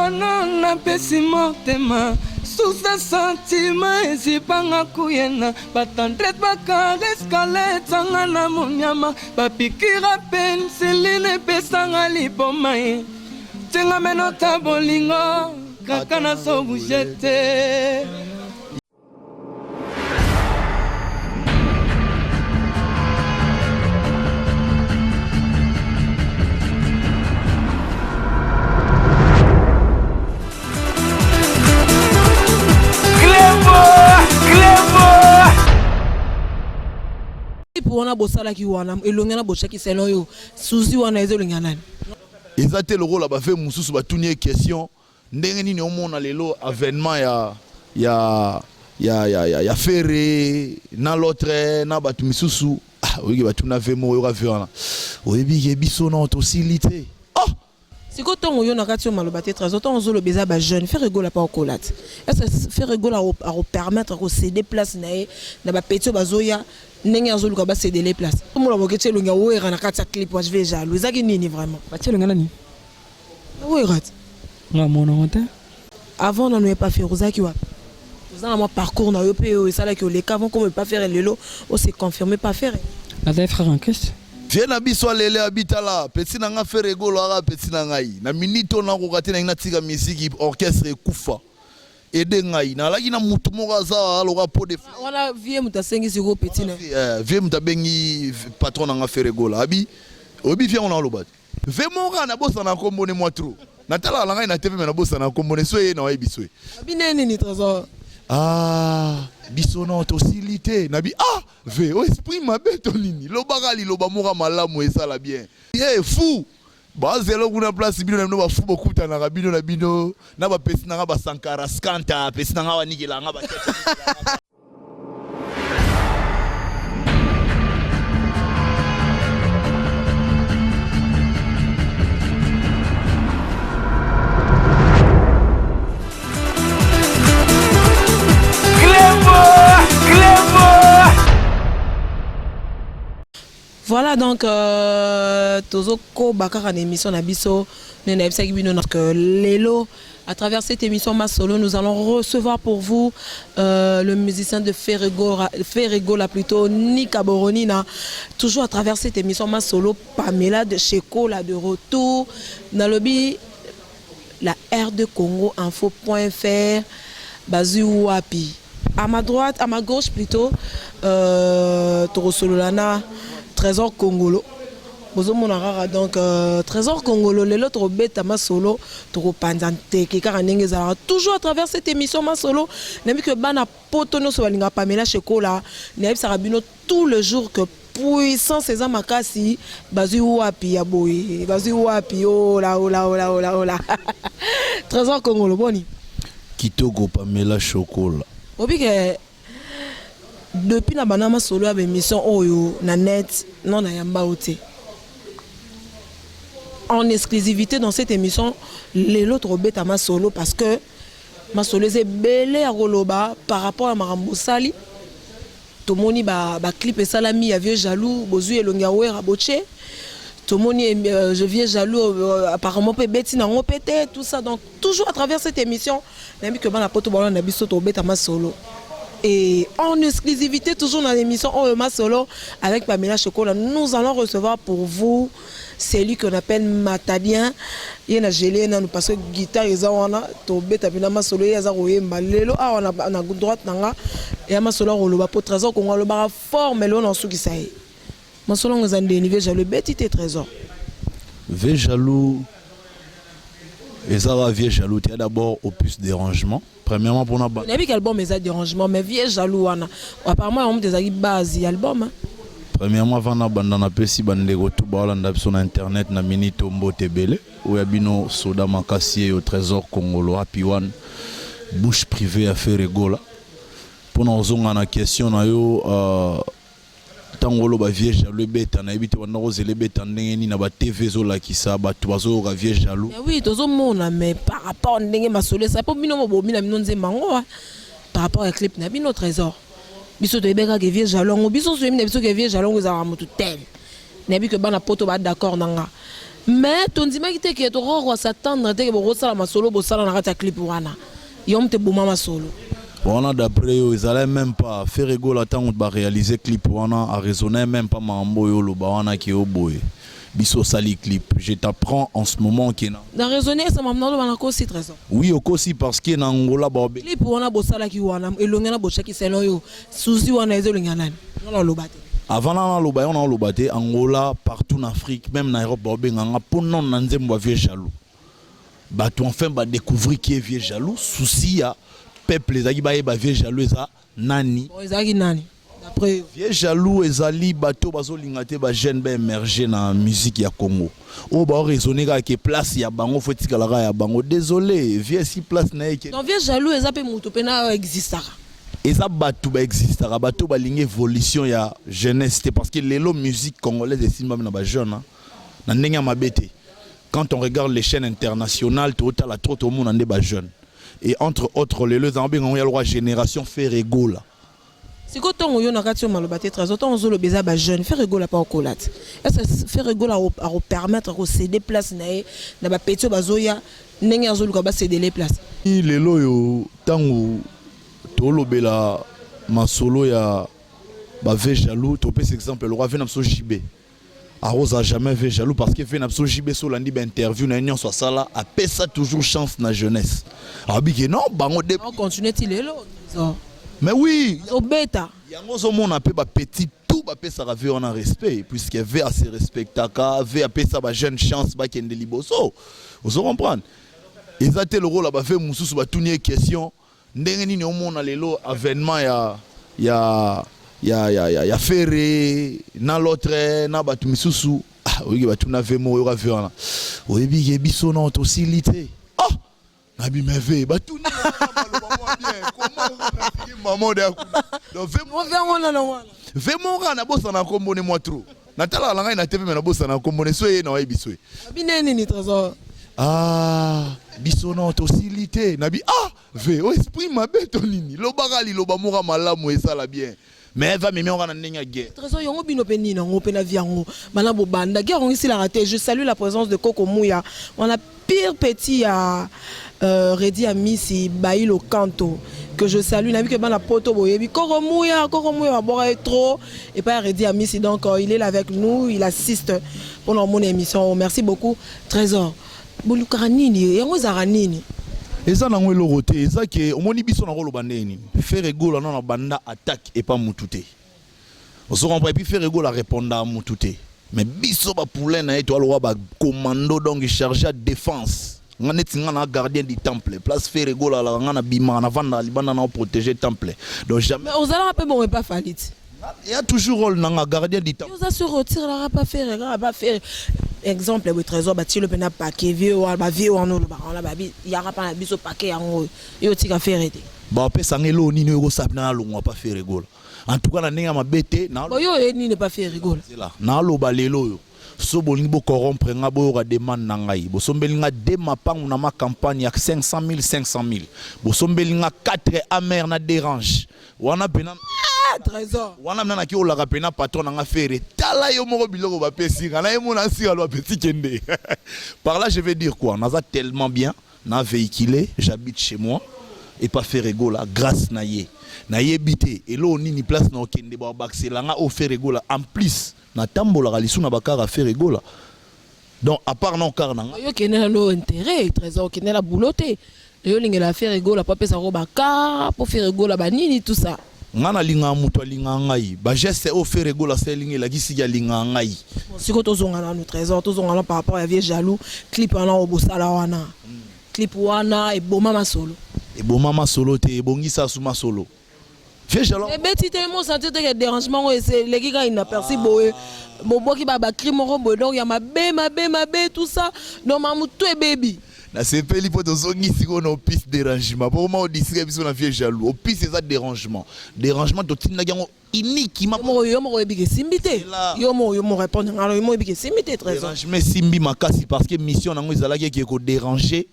Bolingo no napesi motema Sous sentiment ezipanga kuyena Ba tendresse ba caresse kaletanga na monyama Ba piqûre penicilline epesanga liboma ye Tinga menota bolingo kaka nazo bouger te. Wana bosalaki wana elongi wana botiaki selon yo suzi wana eza elongi ya nani? Eza te lokola ba vieux mususu batuni ye question Ndenge nini omona lelo avènement ya ya ya ya ya, ya Ferre na l'autre na batu misusu ah oyoki batuna ve moko yoka ve wana oyebi ke biso nao tosili te ah Sikoyo tongo yo na kati yo maloba te trésor tongo ozoloba eza ba jeune Ferre Gola pa okola te est ce que Ferre Gola ako permettre ko ceder place na ye na ba petit oyo bazoya ndenge azoluka ba cedele place omona boke tie elongi ya Werra na kati ya clip wa je vais jaloux ezaki nini vraiment Batie elongi ya nani? Werra te. Nga mona ngo te. Avant nanu epa Ferre ozalaki wapi? Oza na mwa parcours na yo pe oyo esalaki oleka avant okoma epa Ferre lelo o se confirmer epa Ferre. Nazali frère en Christ. Vieux na biso alele abi tala petit na nga Ferre Gola aka petit na ngai na minute oyo nakoka te nalingi natika musique orchestre ekufa aide ngai nalaki na mutu moko aza aloka pot de fleur wana vieux mutu asengi sikoyo petit na ye vieux mutu abengi patron na nga Ferre Gola abi oyebi vieux yango naoloba te Ve moko kaka nabosana kombo ne mwa trop. Natalaka na ngai na TV mais nabosana kombo ne so eye na oyebi so ye. Abi ne nini Tresor? Ah biso non tosili te nabi ah ve o esprit mabe to nini lobaka liloba moko ya malamu esala bien. Ye fou bazelo kuna place bino na bino ba fou bokutanaka bino na bino na ba pesi na nga ba sankara skanta pesi na nga banikela nga ba Voilà donc euh, tozo koba kaka na émission na biso nde nayebisaki bino que lelo À travers cette émission Masolo, nous allons recevoir pour vous euh, le musicien de Ferre Gola plutôt, Nika Boronina. Toujours à travers cette émission Masolo, Pamela de chez Kola de retour. Nalobi, la RD Congo Info.fr, Bazu Wapi. À ma droite, à ma gauche plutôt, euh, Torosololana, Trésor Congolo. Bozomona kaka donc euh, Trésor Congolo lelo tokobeta masolo tokopanza nteke kaka ndenge ezalaka toujours à travers cette émission masolo nayebi que bana poto nyonso balingaka Pamela Shekola nayebisaka bino tout le jour que puissance eza makasi bazwi wapi ya boye bazwi wapi ola ola ola ola ola Trésor Congolo boni Kitoko Pamela Shokola. Oyebi ke Depuis na banda masolo ya ba emission oyo na net non na yamba yo te. En exclusivité dans cette émission lelo tokobeta masolo parce que masolo eza ebele ya koloba par rapport ya makambo bosali. Tomoni ba ba clip esalami ya vieux jaloux bozui elongi ya Werra botie. Tomoni je vieux jaloux apparemment pe ebeti nango pe te tout ça donc toujours à travers cette émission Nayebi que bana poto balanda biso tobeta masolo et en exclusivité toujours dans l'émission oyo masolo avec Pamela Chokola nous allons recevoir pour vous celui qu'on appelle Matadien ye na gelé nanu parce que guitare eza wana tobeta pena masolo ye aza koyemba lelo awa na, na droite na nga ya masolo akoloba po Trésor Kongo alobaka fort mais lelo na osukisa ye masolo yango eza ndeni vieux jaloux ebeti te Trésor. Vieux jaloux Eza kaka vieux jaloux te, d'abord opus derangement premièrement pona ba. Nayebi qu'album eza derangement mais vieux jaloux wana apparemment yango mutu ezalaki base ya album hein. Premièrement avant na banda na pesi ba ndeko tout ba landa biso na internet na minute oyo mbote ebele oyo ya bino soda makasi yeyo Tresor Kongolo happy one bouche privee ya Ferre Gola pona kozonga na question na yo euh, Tango oloba vieux jaloux ebeta nayebi te banda kozela ebeta ndenge nini na ba TV ezolakisa batu bazoyoka vieux jaloux. Mais oui tozo mona mais par rapport ndenge masolo esali po bino bobomi na bino nzembo yango par rapport ya clip na bino Tresor biso toyebi kaka ke vieux jaloux yango biso toyebi na biso ke vieux jaloux yango ezalaka mutu tel nayebi ke bana poto ba d'accord na nga. Mais tondimaki te ke tokoka kos'attendre te ke bokosala masolo bosala na kati ya clip wana. Yo moto eboma masolo. Wana, d'après yo, ezalaki même pas Ferre Gola. Ntango baréalise clip wana, araisonne même pas makambo oyo oloba wana ke yo boye biso osali clip. Je t'apprends en ce moment ke na Na raisonne esama naloba nakosi, Trésor? Oui, okosi, parce que na Angola baobe Clip wana bosalaki wana, elongi wana botiaki, selon yo susi wana eza elongi ya nani? Nga naloba te. Avant na naloba yo, naoloba te. Angola, partout na Afrique, même na Europe, baobenganga mpo non na nzembo ya Vieux Jaloux. Bato enfin badécouvrir qui est Vieux Jaloux. Souci ya peuple ezalaki bayeba Vieux Jaloux eza nani. Bon, ezalaki nani d'après yo? Vieux Jaloux ezali bato bazolinga te bajeune baémerge na musique ya Congo, oyo baoraisonne kaka ke place ya bango fo etikalaka ya bango. Désolé, vieux si place na ye ke Donc Vieux Jaloux eza mpe moto mpena existaka? Eza bato baexistaka, bato balingi évolution ya jeunesse te, parce que lelo musique congolaise esimbami na bajeune, hein, na ndenge ya mabe te. Quand on regarde les chaînes internationales, totala trop, tomona nde bajeune. Et entre autres, lelo eza babengango ya lokwa génération Ferre Gola. Sikoyo ntongo yo na kati oyo maloba te, Trésor, ntongo ozoloba eza bajeune, Ferre Gola mpa okola te. Est ce que Ferre Gola akopermettre kocéder place na ye na bapetits oyo bazoya ndenge azoluka bacéder place? Lelo oyo, ntango tolobela masolo ya bavieux jaloux, topesa exemple lokwa vieux na biso JB. Akozala jamais vieux jaloux, parce que vieux na biso JB, so olandi bainterview na ye nyonso asala, apesa toujours chance na jeunesse. Alobi ke non, bango de Continue ti lelo, Trésor. Mais oui. Obeta. Yango ozomona mpe bapetits tout bapesaka vieux wana respect, puisque vieux ase respectaka, vieux apesa bajeune chance bakende liboso. Ozo comprendre, eza te lokola bavieux mosusu batuni ye question ndenge nini omona lelo avènement ya Ferre na l'autre na bato misusu. Ah, oyoki batuna vieux moko, oyoka vieux wana: oyebi ke biso na tosili te. Ah, nabima vieux batuni maloba mwa bien, comment mama de akuna. Donc vieux yango nana wana. Vieux moko kaka nabosana nkombo ne mwa trop, natalaka na ngai na TV, me nabosana nkombo ne. So ye na oyebi so ye. Abi nini, Trésor? Ah, biso na tosili te. Nabi ah, vieux o esprit mabe to nini? Lobaka liloba moko malamu esala bien, mais va memi yango na ndenge ya guerre. Trésor, yango bino mpe nini yango mpe na vie yango bana bobanda guerre yango esilaka te. Je salue la présence de Koko Muya wana, pire petit ya Redi Amisi Bailo Kanto, que je salue. Nayebi ke bana poto boyebi Koko Muya. Koko Muya babwaka ye trop epai ya Redi Amisi. Donc il est là avec nous, il assiste mpona omona émission. Merci beaucoup, Trésor. Bolukaka nini? Yango ezalaka nini? Eza nango eloko te. Eza ke omoni biso na koloba ndenge nini, Ferre Gola nano banda attaque epa mutu te, ozo comprendre? Et puis Ferre Gola répondaka mutu te, mais biso bapoulain na ye toaloka bacommando, donc chargé ya défense. Nga neti nga na gardien du temple, place Ferre Gola alaka, nga na bimaka, navandaka libanda na protéger temple. Donc jamais. Mais ozalaka mpe bongo epa Fally ti? Ya toujours rôle nanga gardien du temple. Oza sur otirelaka pa Ferre kaka pa Ferre. Exemple boye, Trésor, batielo mpe na paquet vieux wana, bavieux wana olobaka wana, babi yaka mpa na biso, paquet yango oyo yo otika Ferre te. Bapesanga eloko nini oyo ekosala mpena nalongwa pa Ferre Gola? En tout cas, na ndenge ya mabe te. Oyo oye nini pa Ferre Gola? Naloba lelo oyo, so bolingi bocorrompre nga, boyoka demande na ngai: bosombeli nga de mapangu na ma campagne ya 500 000 500 000, bosombeli nga 4 Hummer na dérange wana mpena. Ah, Trésor. Wana mna naki olaka mpena patron na nga Ferre. Tala yo moko biloko bapesi nga na ye mona nsika lo apesi kende. Par là, je vais dire quoi? Naza tellement bien na véhiculé, j'habite chez moi et pas Ferre Gola. Grâce na ye, nayebi te eloko nini place na okende babakisela nga oyo Ferre Gola. En plus, natambolaka lisu na bakara Ferre Gola. Donc à part na okara na nga. Yo okende na no intérêt, Trésor, okende na boulot te. Yo olingela Ferre Gola po apesako bakar, po Ferre Gola banini, tout ça. Nga nalingaka moto alingaka ngai. Bageste oyo Ferre Gola asalinga elakisiki alingaka ngai. Sikoyo tozonga nanu, Trésor, tozonga nanu par rapport ya Vieux Jaloux. Clip wana oyo bosala wana, clip wana eboma masolo. Eboma masolo te, ebongisa su masolo. Vieux Jaloux. Ebeti te, mo sentir te ke dérangement ngo eleki kaka inaperçu boye. Bobwaki bacri moko boye, donc ya mabe mabe mabe, tout ça. Donc mamutu ebebi. Nasepeli mpo tozongi sikoyo na opise dérangement, mpo koma odisika biso na Vieux Jaloux. Opise eza dérangement, dérangement totindaki yango uniquement. Moko yo moko oyebiki esimbi te. Yo moko, yo moko répondre ngano, yo moko oyebiki esimbi te, Trésor. Dérangement esimbi makasi, parce que mission nango ezalaki eke kodéranger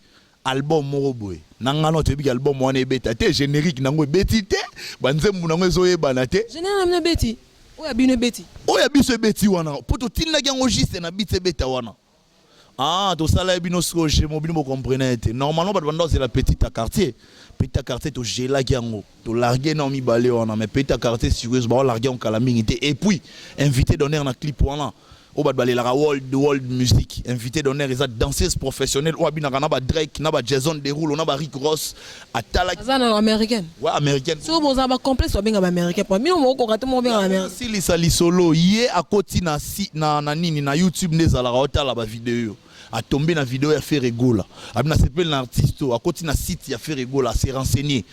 album moko boye na ngano. Toyebiki album wana ebeta te, générique nango ebeti te, banzembu nango ezoyebana te. Générique na bino ebeti? Oyo ya bino ebeti? Oyo ya biso ebeti wana, mpo totindaki yango juste na biti ebeta wana. Ah, tosala ye bino sikoyo gemo, bino bocomprene te. Normalement bato banda kozela Petit ya Quartier. Petit ya Quartier, togelaki yango, tolargue nao mibale wana, mais Petit ya Quartier sikoyo baolargue yango kala mingi te. Et puis invité d'honneur na clip wana oyo bato balelaka world music, invité d'honneur eza danseuse professionnelle oyo abinaka na baDrake, na baJason Derulo, na baRick Ross. Atalaki. Aza na américaine. Ouais, américaine. Soki bozala bacomplexe, babenga baaméricain po bino mokokoka te, moko benga baaméricain. Silisa lisolo. Ye akoti na, si, na nini, na YouTube nde ezalaka, otala bavideo, atombe na video ya Ferre Gola, abi nasepeli na artiste oyo. Akoti na site ya Ferre Gola, ase renseigné,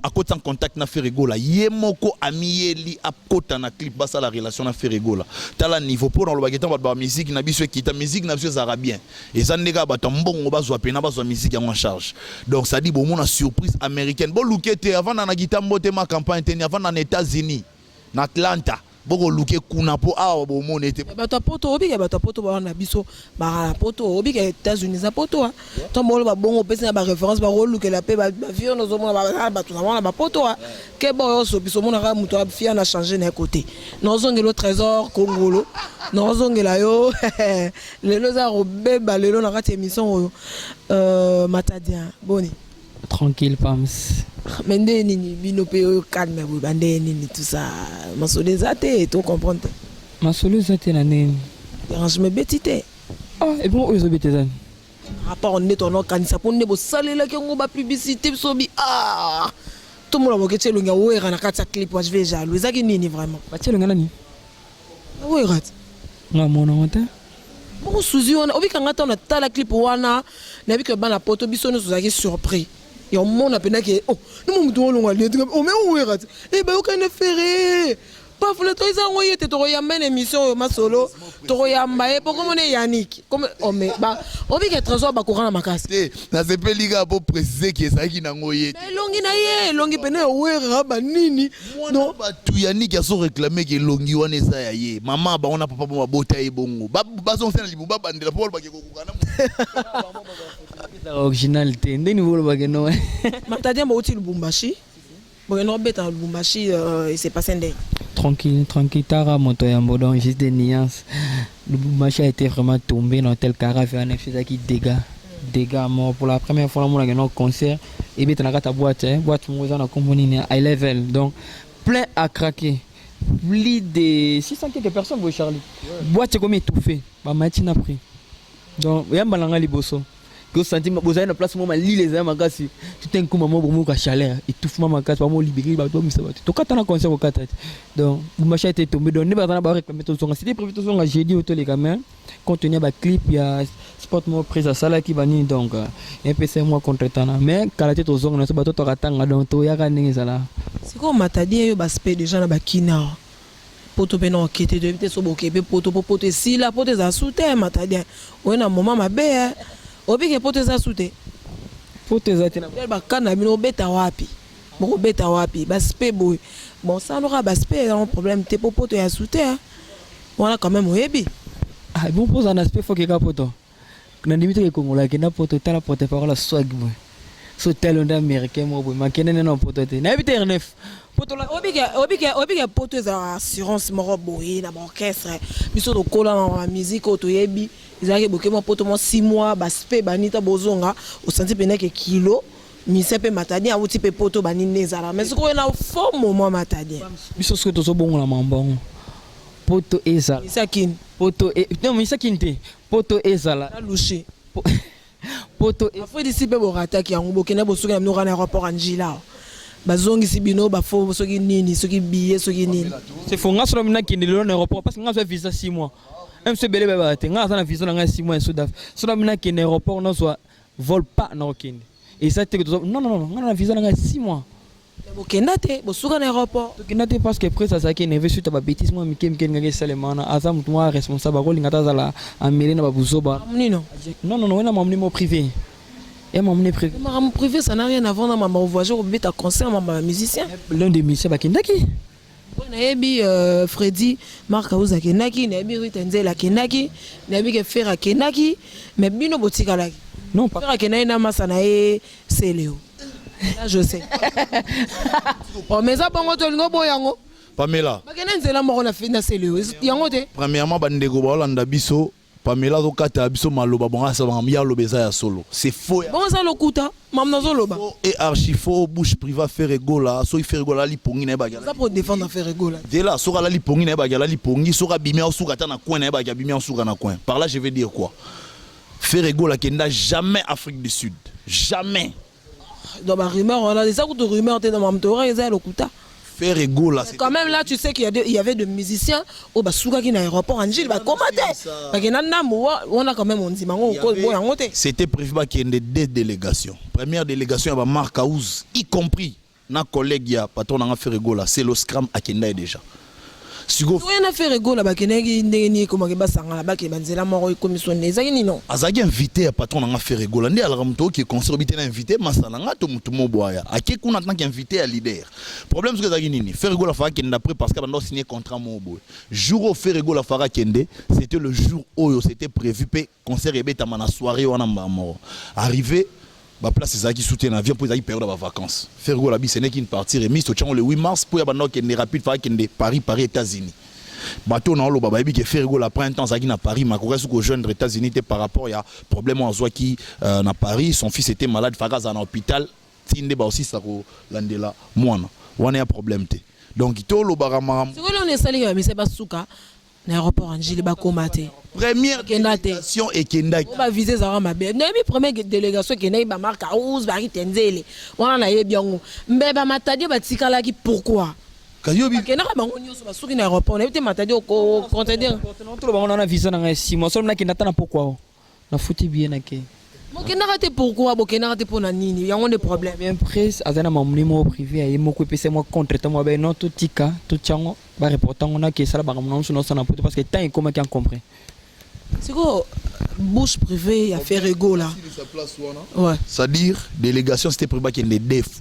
akoti en contact na Ferre Gola. Ye moko amiyeli akota na clip, basala relation na Ferre Gola. Tala niveau. Mpo na olobaki ntango bato bamusique na biso ekita, musique na biso ezalaka bien, eza nde kaka bato ya mbongo bazwa pena, bazwa musique yango en charge. Donc ça dit, bomona surprise américaine, boluke te. Avanda na Gitambo te, ma campagne te, ni avanda na États-Unis, na Atlanta. Bokoluke kuna, mpo awa bomona ete Bato ya poto, obika bato ya poto bawana na biso baka na poto, obika États-Unis eza poto. To molo babongo, opesi na baréférence, bakolukela mpe bavie wana. Ozomona bazala bato na wana bapoto ke bo oyo biso omonaka moto afia na change na ye kote. Naozongela o Trésor Kongolo, naozongela yo lelo, eza kobeba lelo na kati ya émission oyo. Matadien, boni? Tranquille, Pams. Mais nde nini, bino mpe oyo calme boye, bande nini, tout ça, masolo eza te, to comprendre te. Masolo eza te na nini? Dérangement ebeti te. Ah, ebongo oyo ezobeta eza nini? Rapport nde tonokanisa mpo nde bosalelaki yango bapublicité. Biso bi ah, tomona boketi elongi ya Wera na kati ya clip wa Je vais jaloux. Ezaki nini vraiment? Batie elongi nani? Wera te. Nga monango te. Bongo suzi wana obikanga ntango natala clip wana, nayebi ke bana poto biso nyonso ozalaki surpris ya omona mpenza ke oh, nimo motu olongwa ome Owera te. E bayokani na Ferre pafuna to eza yango ye te. Tokoyamba na émission oyo masolo, tokoyamba ye po komona Yannick ome obike Trésor bakoka na makasi. Te, nasepeli kaka mpo précise ke ezalaki nango ye te. Elongi na ye, elongi pene ya Wera banini. Non, bato Yannick azoréclame ke elongi wana eza ya ye. Mama bango na papa bo babota ye bongo, bazongisa na libu, babandela mpo balobake kokoka na Ezalaka original te, ndeni bolobake no. Matadien, bauti Lubumbashi, bokende kobeta na Lubumbashi, ese passe ndenge? Tranquille, tranquille. Tara moto yambo, donc juste des nuances. Lubumbashi a été vraiment tombé dans tel carafe wana, ezalaki dégâts, dégâts mort. Pour la première fois namonaka no concert ebeta na kati ya boîte, eh. Boîte moko eza na kombo nini, high level, donc plein à craquer, plus de 600 quelques personnes boye. Charlie, boîte ekomi étouffé, bamati na prix. Donc yamba na nga liboso kosanti bozali na place moko, malili ezali makasi, tout un coup mama bomoka chaleur, étouffement makasi, bamolibérer bato, bamisa bato, tokata na concert, kokata te. Donc Lubumbashi a été tombé. Donc nde baza na baréclame tozonga. C'était prévu tozonga jeudi oyo toleka, mais compte tenu ya baclip ya sport moko prise asalaki banini, donc epesa mwa contretemps na, mais kala te tozonga na so bato tokatanga. Donc toyaka ndenge ezala. Sikoyo Matadi, oyo baspe déjà na bakina poto mpe na okete, toyebi te so boke mpe poto, mpo poto esila, poto ezala su te. Matadi, oye na moma mabe, obike poto eza su te. Poto eza te. Bakana na bino obeta wapi? Bokobeta wapi? Baspe boye, bon, sanoka baspe yango problème te, mpo poto ya su te wana quand même oyebi. Ah bon, mpo ozala na spe fo keka poto, nandimi te kekongola akenda poto. Tala porte parole aswag boye, so tala nde américain moko boye, makende nde na poto te, nayebi te. R9 poto. Obike poto ezalaka assurance moko boye na baorchestre. Biso tokola na bamusique oyo toyebi, ezalaki boke mwa poto mwa 6 mois, baspe banita, bozonga, osanti mpenake kilo mise mpe Matadien awuti mpe poto banini ezalaka. Mais sikoyo na faux moment, Matadien. Biso soki tozobongola mambongo, poto ezala. Misakini. Poto non, misakini te, poto ezala. Nalushe. Poto. Afrodisi mpe borataki yango, bokende, bosoki na bino kaka na aéroport ya Njila, bazongisi bino bafo soki nini, soki billet, soki nini. C'est faux. Nga solo nakende lelo na aéroport, parce que nga azwa visa 6 mois. Mso ebele bayebaka te, nga aza na visa na ngai 6 mois ya Sudaf. Solo nakende aéroport, nazwa vol pa na okende, eza te. Non, non, non, nga na visa na ngai 6 mois. Bokenda te, bosuka na aéroport. Tokenda te parce que presse azalaki énervé suite ya babêtise mwa mike mike elingaki esalema wana. Aza motu mwa responsable, akolinga te azala amele na babuzoba. Nino. Non, non, non, wana mamuni mo privé ya mamuni privé. Makambo privé, ça n'a rien à voir na mama voyage, kobeta concert, mama musicien. L'un des musiciens bakendaki. Nayebi Freddy Mark Aus akendaki, nayebi Rita Nzela akendaki, nayebi ke Ferre akendaki, mais bino botikalaki. Non. Ferre akendaki na masa na ye Seleo. Là je sais. Oh, mais eza bongo, tolingi oboya yango. Pamela. Bakende nzela moko na Seleo yango te. Premièrement, bandeko baolanda biso. Pamela azokata biso maloba bongo asabanga ya aloba eza ya solo. C'est faux. Bongo eza lokuta, mamu nazoloba. Faux et archi faux. Bouche privée Ferre Gola, soki Ferre Gola alali pongi na ye baki. Oza po défendre Ferre Gola. Dela soki alali pongi na ye baki alali pongi, soki abimi aosuka ata na coin na ye baki abimi aosuka na coin. Par là je vais dire quoi? Ferre Gola akenda jamais Afrique du Sud. Jamais. Donc ba rumeur wana eza kutu rumeur te, donc mamu toyoka eza ya lokuta. Ferre Gola quand même là, tu sais qu'il y a de, il y avait des musiciens oyo basukaki na aéroport ya Njili, bakoma te, bakenda ndambo wana. Quand même ondima yango, okoboya yango te. C'était prévu bakende deux délégations. Première délégation ya bamark House, y compris na collègue ya patron nanga Ferre Gola, c'est le Scram, akenda ye déjà siko. Oye na Ferre Gola bakendaki ndenge nini? Ekomaki basangana, bakende banzela moko, ekomi soni, ezalaki nini? Azalaki invité ya patron nanga Ferre Gola. Nde alaka moto oke concert obi te na invité masa na nga to motu mo aya ake kuna en tant qu'invité ya leader. Problème soki ezalaki nini? Ferre Gola afaka akende après parce que banda signé contrat moko boye. Jour oyo Ferre Gola afaka akende, c'était le jour oyo c'était prévu mpe concert ebetama na soirée wana. Mbala moko arrivé, baplace ezalaki soutien na avion mpo ezalaki période ya bavacances. Ferre Gola bi ce n'est qu'une partie remise, totiango le 8 mars mpo ya banda okende rapide, faka akende Paris, Paris États-Unis. Bato na oloba bayebi ke Ferre Gola après un temps azalaki na Paris, makoki soki kojoindre États-Unis te par rapport ya problème oyo azwaki na Paris. Son fils était malade, faka azala na hôpital ti nde baosisa kolandela mwana wana ya problème te. Donc tolobaka makambo. Sikoyo wana esaliki bamise basuka na aéroport ya Njili, bakoma te. Première Ekenda te. délégation ekendaki. Oyo bavisa ezalaka mabe. Nayebi première délégation ekendaki, bamark House, barite nzele wana, nayebi yango. Mbe bamatadi batikalaki pourquoi? Kasi yobi. Bakendaka bango nyonso, basuki na aéroport. Nayebi te, Matadi, okocontredire. Tolo bango na visa na ngai 6 mois solo nakenda ata na pokwa o nafuti billet nake. Bokendaka te pourquoi? Bokendaka te mpo na nini? Yango nde problème. Bien presse aza na mamoni moko privé ya ye moko, epesa mwa contre temps mwa no totika totiango bareporte yango nake esala makambo na mosu nyonso na poto parce que temps ekomaki encombré. Sikoyo bouche privée ya Ferre Gola, ouais. C'est-à-dire délégation c'était prévu bakende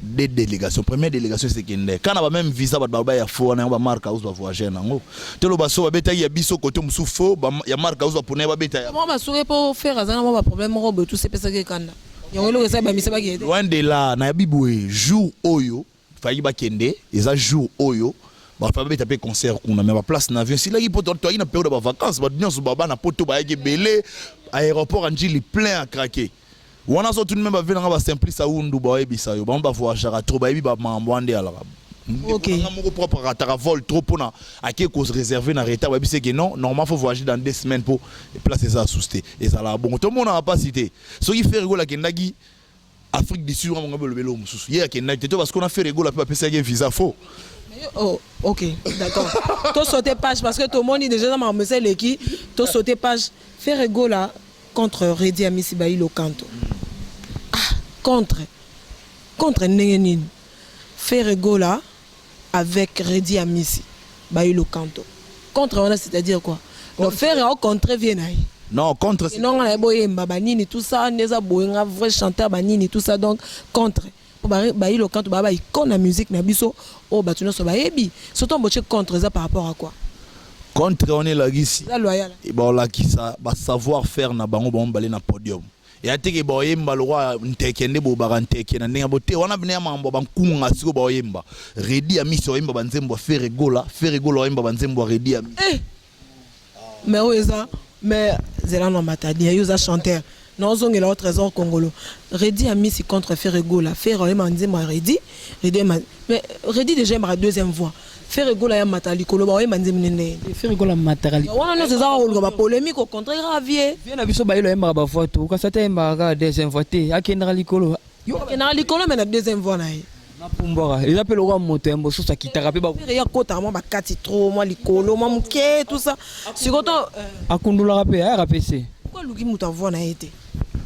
deux délégations. Première délégation c'était kende kana ba même visa, bato baloba ya faux wana yango bamark House bavoyage nango. Toloba so babetaki ya biso kote mosusu faux, ya Mark House bapona ye babeta ya moko basuki mpo Ferre aza na mwa baproblème moko boye, tusi epesaki ekanda yango eloko esali bamise bakende te. Loin de là. Nayebi boye, jour oyo fayaki bakende eza jour oyo bafa babeta mpe concert kuna, mais baplace na avion esilaki mpo toyaki na période ya bavacances. Bato nyonso baba na poto bayaki ebele, aéroport ya Njili plein à craquer. Wana so tuni me bave nanga basimplice aundu bayebisa yo bango bavoyageaka trop, bayebi bamakambo wana nde alaka. Nga moko propre arataka vol trop mpona ake koréserve na retard, bayebi seke non, normalement faut voyager dans 2 semaines mpo place eza asusu te. Ezalaka bongo, tomonaka mpasi te. Soki Ferre Gola akendaki Afrique du Sud, ngambo belobeli oyo mosusu ye akendaki te to parce que na Ferre Gola mpe bapesaki ye visa faux. Oh, ok, d'accord. To sauter page parce que tout le monde déjà dans ma message eleki. To sauter page. Ferre Gola contre Reddy Amisi Bailo Kanto. Ah, contre. Contre ndenge nini? Ferre Gola avec Reddy Amisi Bailo Kanto. Contre wana, c'est-à-dire quoi? Donc Ferre a contre vieux na ye. Non, contre. Non, na boyemba banini tout ça, neza boyenga vrai chanteur banini tout ça, donc contre. Po Bailo Kanto ba ba icône na musique na biso oyo bato nyonso bayebi. Surtout botie contre eza par rapport à quoi? Contre wana elakisi Eza loyal. Baolakisa basavoir faire na bango, bango mibale na podium. Eya teke baoyemba lokwa nteke nde bobaka nteke na ndenge bote wana bene ya makambo ya bankunga. Sikoyo baoyemba Reddy Amisi oyemba banzembo ya Ferre Gola, Ferre Gola oyemba banzembo ya Reddy Amisi. Eh! Mais oyo eza, mais zela na Matadi, yo oza chanteur naozongela o Trésor Congolo. Reddy Amisi contre Ferre Gola, Ferre oyemba nzembo ya Reddy, Reddy oyemba, mais Reddy déjà oyembaka deuxième voix, Ferre Gola ya mata likolo, baoyemba nzembo nde Ferre Gola mataka wana nyonso eza koluka bapolémique, au contraire avie. Vieux na biso Bayelo ayembaka bavoix to kasi ata ayembaka kaka deuxième voix te, akendaka likolo. Akendaka likolo mais na deuxième voix na ye. Napumbwaka eza mpe lokwa moto ya mosusu akitaka mpe. Ferre ya kotaka mwa bakati trop, mwa likolo, mwa moke, tout ça. Sikoyo to akundulaka mpe ayaka mpe se. Pourquoi aluki moto avoix na ye te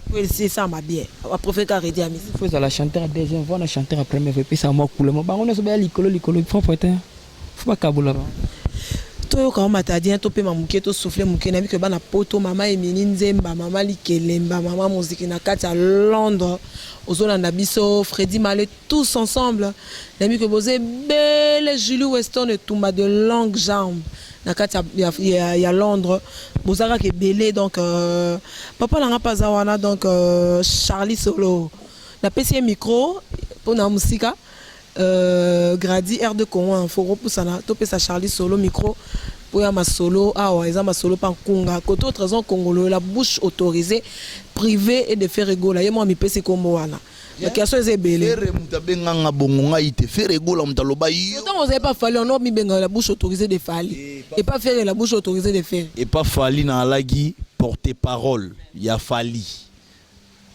po esama bien, apréféré ka Reddy Amisi? Faut ezala chanteur ya deuxième voix na chanteur ya première voix, epesaka mwa couleur. Bango nyonso baya likolo likolo propre te, faut bakabola bango. Toyoka o Matadien, topema moke, tosouffle moke. Nayebi ke bana poto, mama Emini Nzemba, mama Likelemba, mama moziki na kati ya Londres, ozolanda biso, Fredi Male, tous ensemble. Nayebi ke boza ebele. Julie Weston Etumba de longue jambe na kati ya Londres, boza kaka ebele. Donc papa nanga mpe aza wana. Donc Charlie Solo, napesi ye micro mpona mosika. Gradi R2 Congo info kopusana topesa Charlie Solo micro mpo ya masolo awa eza masolo mpa nkunga koto Trésor Kongolo, la bouche autorisée privée et de Ferre Gola. Ye moko amipesi nkombo wana, baquestion eza ebele. Ferre moto abenganga bongo, ngai te. Ferre Gola moto aloba yo. Ntango ozali pa Fally, ono mibenga la bouche autorisée de Fally, et pas Ferre la bouche autorisée de Ferre. Epa Fally naalaki porte parole ya Fally.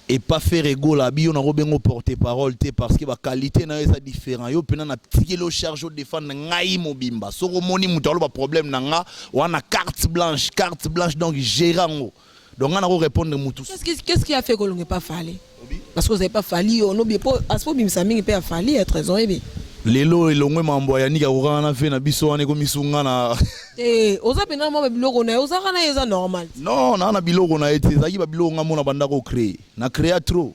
Epa Ferre Gola abi yo nakobenga porte parole te, parce que baqualité na yo eza différent. Yo mpena natikeli yo charge odéfendre ngai mobimba. Soki omoni moto aloba problème na nga wana, carte blanche, carte blanche, donc gère yango. Donc nga nakorépondre mutu. Qu'est-ce qui a fait kolonga epa Fally? Parce que ozali pa Fally, onobi po aspo obimisa mingi mpe ya Fally ya Trésor ebi. Lelo elongwe mambo ya Yannick akokanga na fe na biso wana, ekomisunga na Te, oza mpena mwa babiloko na ye, ozalaka na ye, eza normal. Non, naa na biloko na ye te. Ezalaki babiloko nga mona banda kocréer, na créa trop.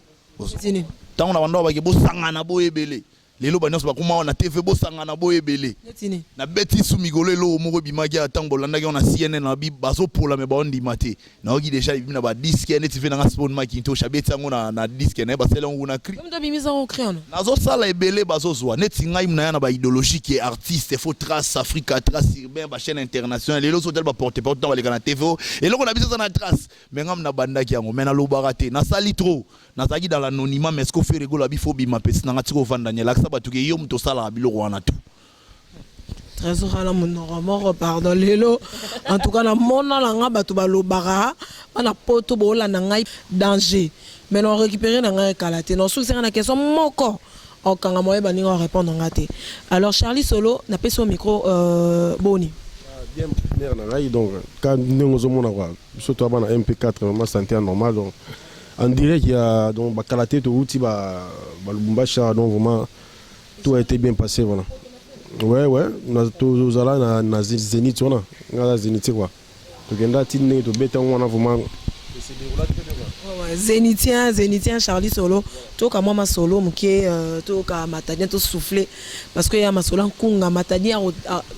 Nini? Ntango na banda bake bosangana boyebele, lelo banyonso bakoma na TV bosangana boyebele. Neti nini? Nabeti su mikolo eloko moko ebimaki ya ntango bolandaki yango na CNN na bi bazopola me baondima te. Nayoki déjà ebimi na badisque neti ve nanga Spon Makintosh abeti yango na disque na ye, basali yango kuna cri. Moto abimisa yango cri wana. Nazosala ebele, bazozwa neti ngai na ya na baidéologie ke artiste faut trace Africa, trace urbain, bachaîne internationale. Lelo so otali baporte parole ntango baleka na TV o eloko na biso eza na trace, mais ngam nabandaki yango, mais nalobaka te, nasali trop, nazalaki dans l'anonymat. Mais ce que Ferre Gola bi faut bima pesi nanga tika ovanda nyelakisa bato ke yo moto osalaka biloko wana tu. Trésor ala monoko moko, pardon. Lelo en tout cas namona na nga bato balobaka bana poto boolanda ngai danger, mais na récupéré na ngai ekala te. Nasukisaka na question moko okanga moye baninga orépondre nga te. Alors Charlie Solo, napesi yo micro, boni? Bien, mère na ngai. Donc ka ndenge ozomona quoi, biso toa bana MP4, vraiment santé normal. Donc en direct ya donc bakala te, touti balubumbashi awa. Donc vraiment tout a été bien passé, voilà. Ouais, tozala na Zénith wana, nga na Zénith quoi, tokenda ti ndenge tobeta yango wana, vraiment. Ouais, zénithien, zénithien Charlie Solo, toyoka mwa masolo moke, toyoka matadien, tosouffle parce que ya masolo nkunga matadien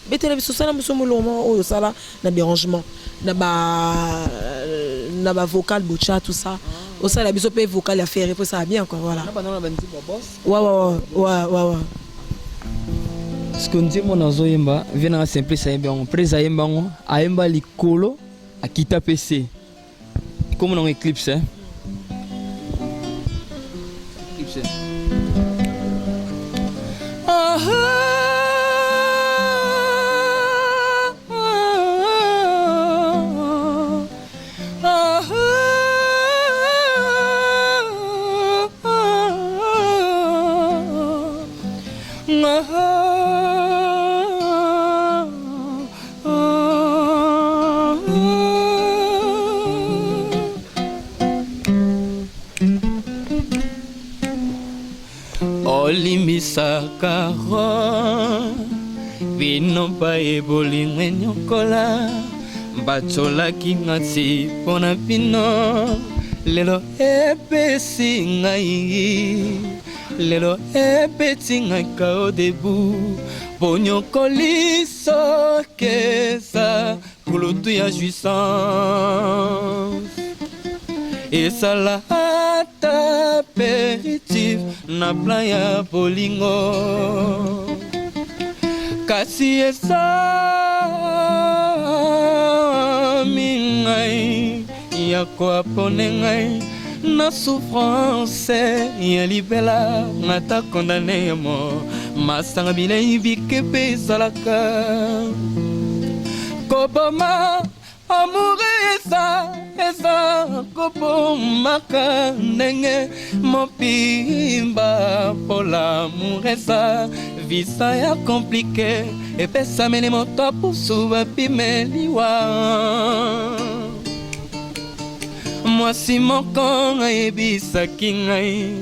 betela biso, osala biso molongo oyo osala na dérangement na bavocal bocha, tout ça, osala biso mpe vocal ya Ferre po esala bien quoi, voilà. Ouais. Parce que nzembo nazoyemba, vie nanga Simplice ayembi yango, prese ayemba yango, ayemba likolo, akita mpe se kombo nango Eclipse, eh? Eclipse. Ah, ah, ah, ah, ah. Olimbisaka bino baye bolingo enyokola, batsolaki nga nsi mpo na bino. Lelo epesi ngai, lelo ebeti ngai kao debu bonyokoli sokeza kulutu ya jouissance esala ata apéritif na plan ya bolingo, kasi esami ngai ya koapone ngai na souffrance ya libela, ata condamné ya mo masanga bilei bike mpe ezalaka koboma amour, eza kobomaka ndenge mobimba mpo l'amour eza visa ya compliqué, epesameli moto apusu bapimeliwa. Mwasi moko ayebisaki ngai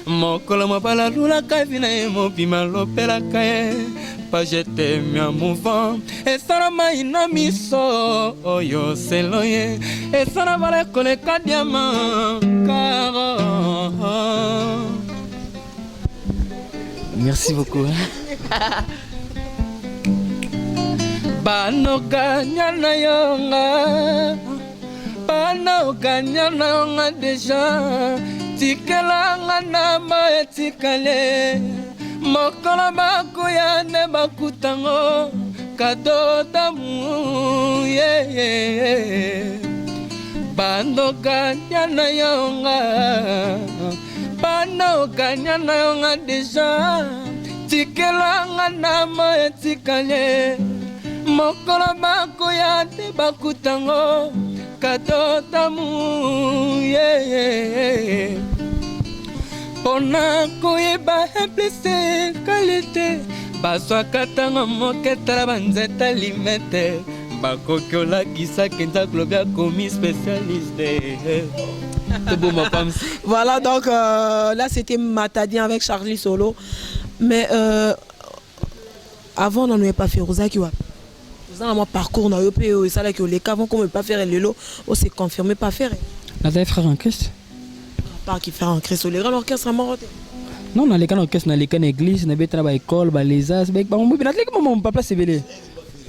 mokolo mobali alulaka vi na ye mobima, alopelaka ye page ya mouvant, esala mai na miso oyo selo ye esala bala koleka diamant caro. Merci beaucoup. Banokanya na yonga, banokanya na yonga déjà, tikelanga na ma etikale. Mokolo bakoya nde bakutango cadeau d'amour, yeah. Bandokanya na yonga, bandokanya na yonga déjà, tikelanga na mo etikale. Mokolo bakoya nde bakutango cadeau d'amour, yeah. Mpona koyeba implice qualité, bazwaka ntango moke. Tala banzete limete, bakoki olakisa kenza globi akomi spécialiste toboma pams. Voilà, donc là c'était Matadien avec Charlie Solo. Mais avant, on n'avait pas fait ozalaki wapi? Oza na mwa parcours na yo mpe oyo esalaki oleka avant comme pas faire lelo ose confirmé pas faire. Nazali frère en Christ. Part qui frère en Christ, oleka na orchestre moko te? Non, naleka na orchestre, naleka na église, nabeta na baécole, balesas, bango naleki mama baplace ebele.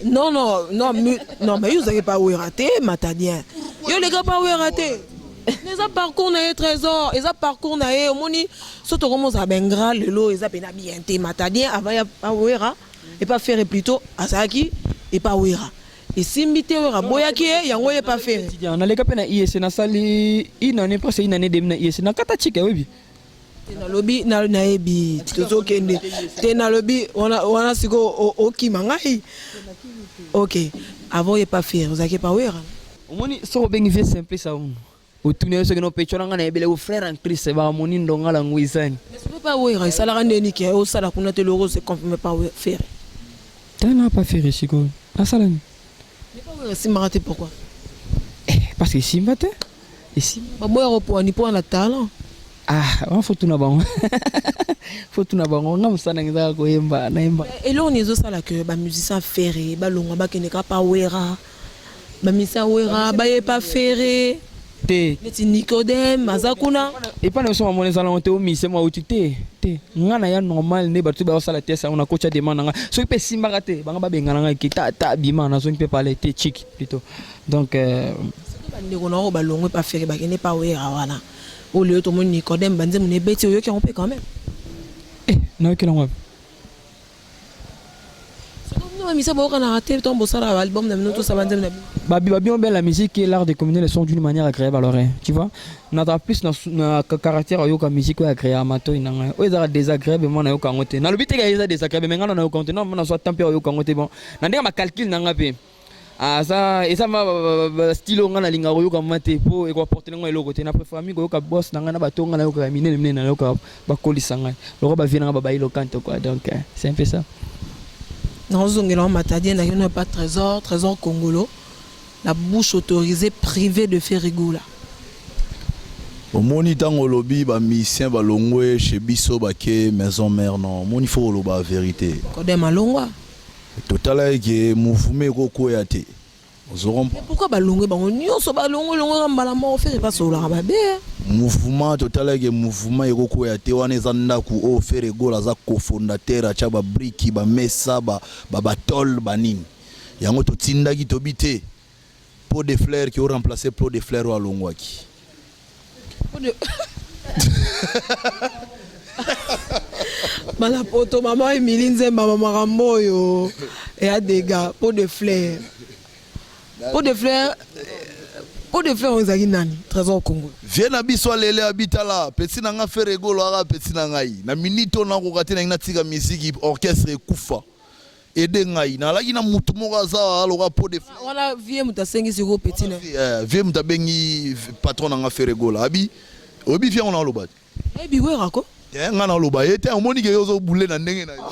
Non, non, non, non, mais yo ozalaki pa Wera te. Matadien, yo oleka pa Wera te. Eza parcours na ye, Trésor, eza parcours na ye. Omoni so tokomozala baingrats lelo, eza mpena bien te. Matadien avant ya pa Wera, epa Ferre plutôt, azalaki epa Wera, esimbi te, Wera aboyaki ye, yango ye pa Ferre. Naleka mpe na IEC, nasali une année, presque une année demi na IEC, nakata chika, oyebi. Te, nalobi nayebi tozokende te. Nalobi wana sikoyo okima ngai. Ok, avant ye pa Ferre, ozalaki epa Wera? Omoni, soki obengi vie simple sa unu, otuni yo soki nopetyo na ngai, nayebele o frère en Christ bamoni ndongala ngwisani. Mais soki pa Wera esalaka ndeni ke osala kuna te, loko ose confirme pa Ferre? Tala, na pa Ferre sikoyo nasala nini? Mais pa Wera esimbaka te, pourquoi? Parce que esimba te, esimba. Baboyaka opwani mpo wana talent? Ah, wana faut tuna bango, faut tuna bango. Nga mosala nanga ezaka koyemba, nayemba. Eloko nini ezosala ke bamusicien Ferre balongwa, bakende kaka pa Wera, bamusicien Wera baye pa Ferre? Te. Neti Nicodème aza kuna. Epai na biso mamona ezala te omise mwa auti te te. Nga na ya normal nde bato bazosala te sango nakotya demande na nga. Soki mpe esimbaka te, bango babengana ngai ke ta bima, nazongi mpe pale te, chik plutôt. Donc Soki bandeko na oyo balongwe pa Ferre, bakende pa Wera wana, oyo lelo tomoni Nicodème, banzembo na ebeti, oyoki yango mpe quand même? Eh, nayokela yango wapi? Soki bino bamisa boyokanaka te ntango bosala baalbum na bino, tosala banzembo na bino. Babi babi bien, la musique est l'art de combiner les sons d'une manière agréable à l'oreille, tu vois. Naza plus na caractère oyoka musique oyo agréable matoi na ngai. Oyo ezalaka désagréable, moi nayoka yango te. Nalobi te ka eza désagréable, mais ngai na nayoka yango te. Non, nazwa temps mpe oyoka yango te. Bon, na ndenge bacalcul na ngai mpe aza eza ma style oyo ngai nalingaka koyoka ma te, mpo ekoapporte nango eloko te. Na préfère mingi koyoka boss na ngai na bato oyo ngai nayokaka minene minene, nayokaka bakolisa ngai lokola bavie na ngai babayi lokanto quoi. Donc c'est un peu ça. Nazongela wa Matadien, nakende pa Trésor, Trésor Congolo, la bouche autorisée privée de Ferre Gola. Omoni, ntango olobi bamusicien balongwe chez biso, bake maison mère, non, omoni, faut koloba vérité. Kodem alongwa. Totala eke mouvement ekokwea te, ozo comprendre? Pourquoi balongwe bango nyonso, balongwe longweka mbala moko? Ferre basololaka mabe. Mouvement, totala eke mouvement ekokwea te. Wana eza ndako oyo Ferre Gola aza cofondateur, atya babriques, bamesa, batôle, banini. Yango totindaki tobi te pot de fleur ki oremplace pot de fleur oyo alongwaki. Bana poto, mama Emili Nzemba, makambo oyo eya dega. Pot de fleur, pot de fleur, pot de fleur oyo ezalaki nani, Trésor Congo? Vie na biso alele abitala petit na nga Ferre Gola, aka petit na ngai na minute oyo nakoka te, nangi natika misiki, orchestre ekufa, ede ngai nalaki na mutu moko aza aloka pot de fleur. Wana vie moto asengi sikoyo petit na Vie moto abengi patron na nga Ferre Gola, abi oyebi vie yango na oloba te. Ebi Wera ko. Te, nga na oloba ye te. Omoni ke yo ozobule na ndenge na yo.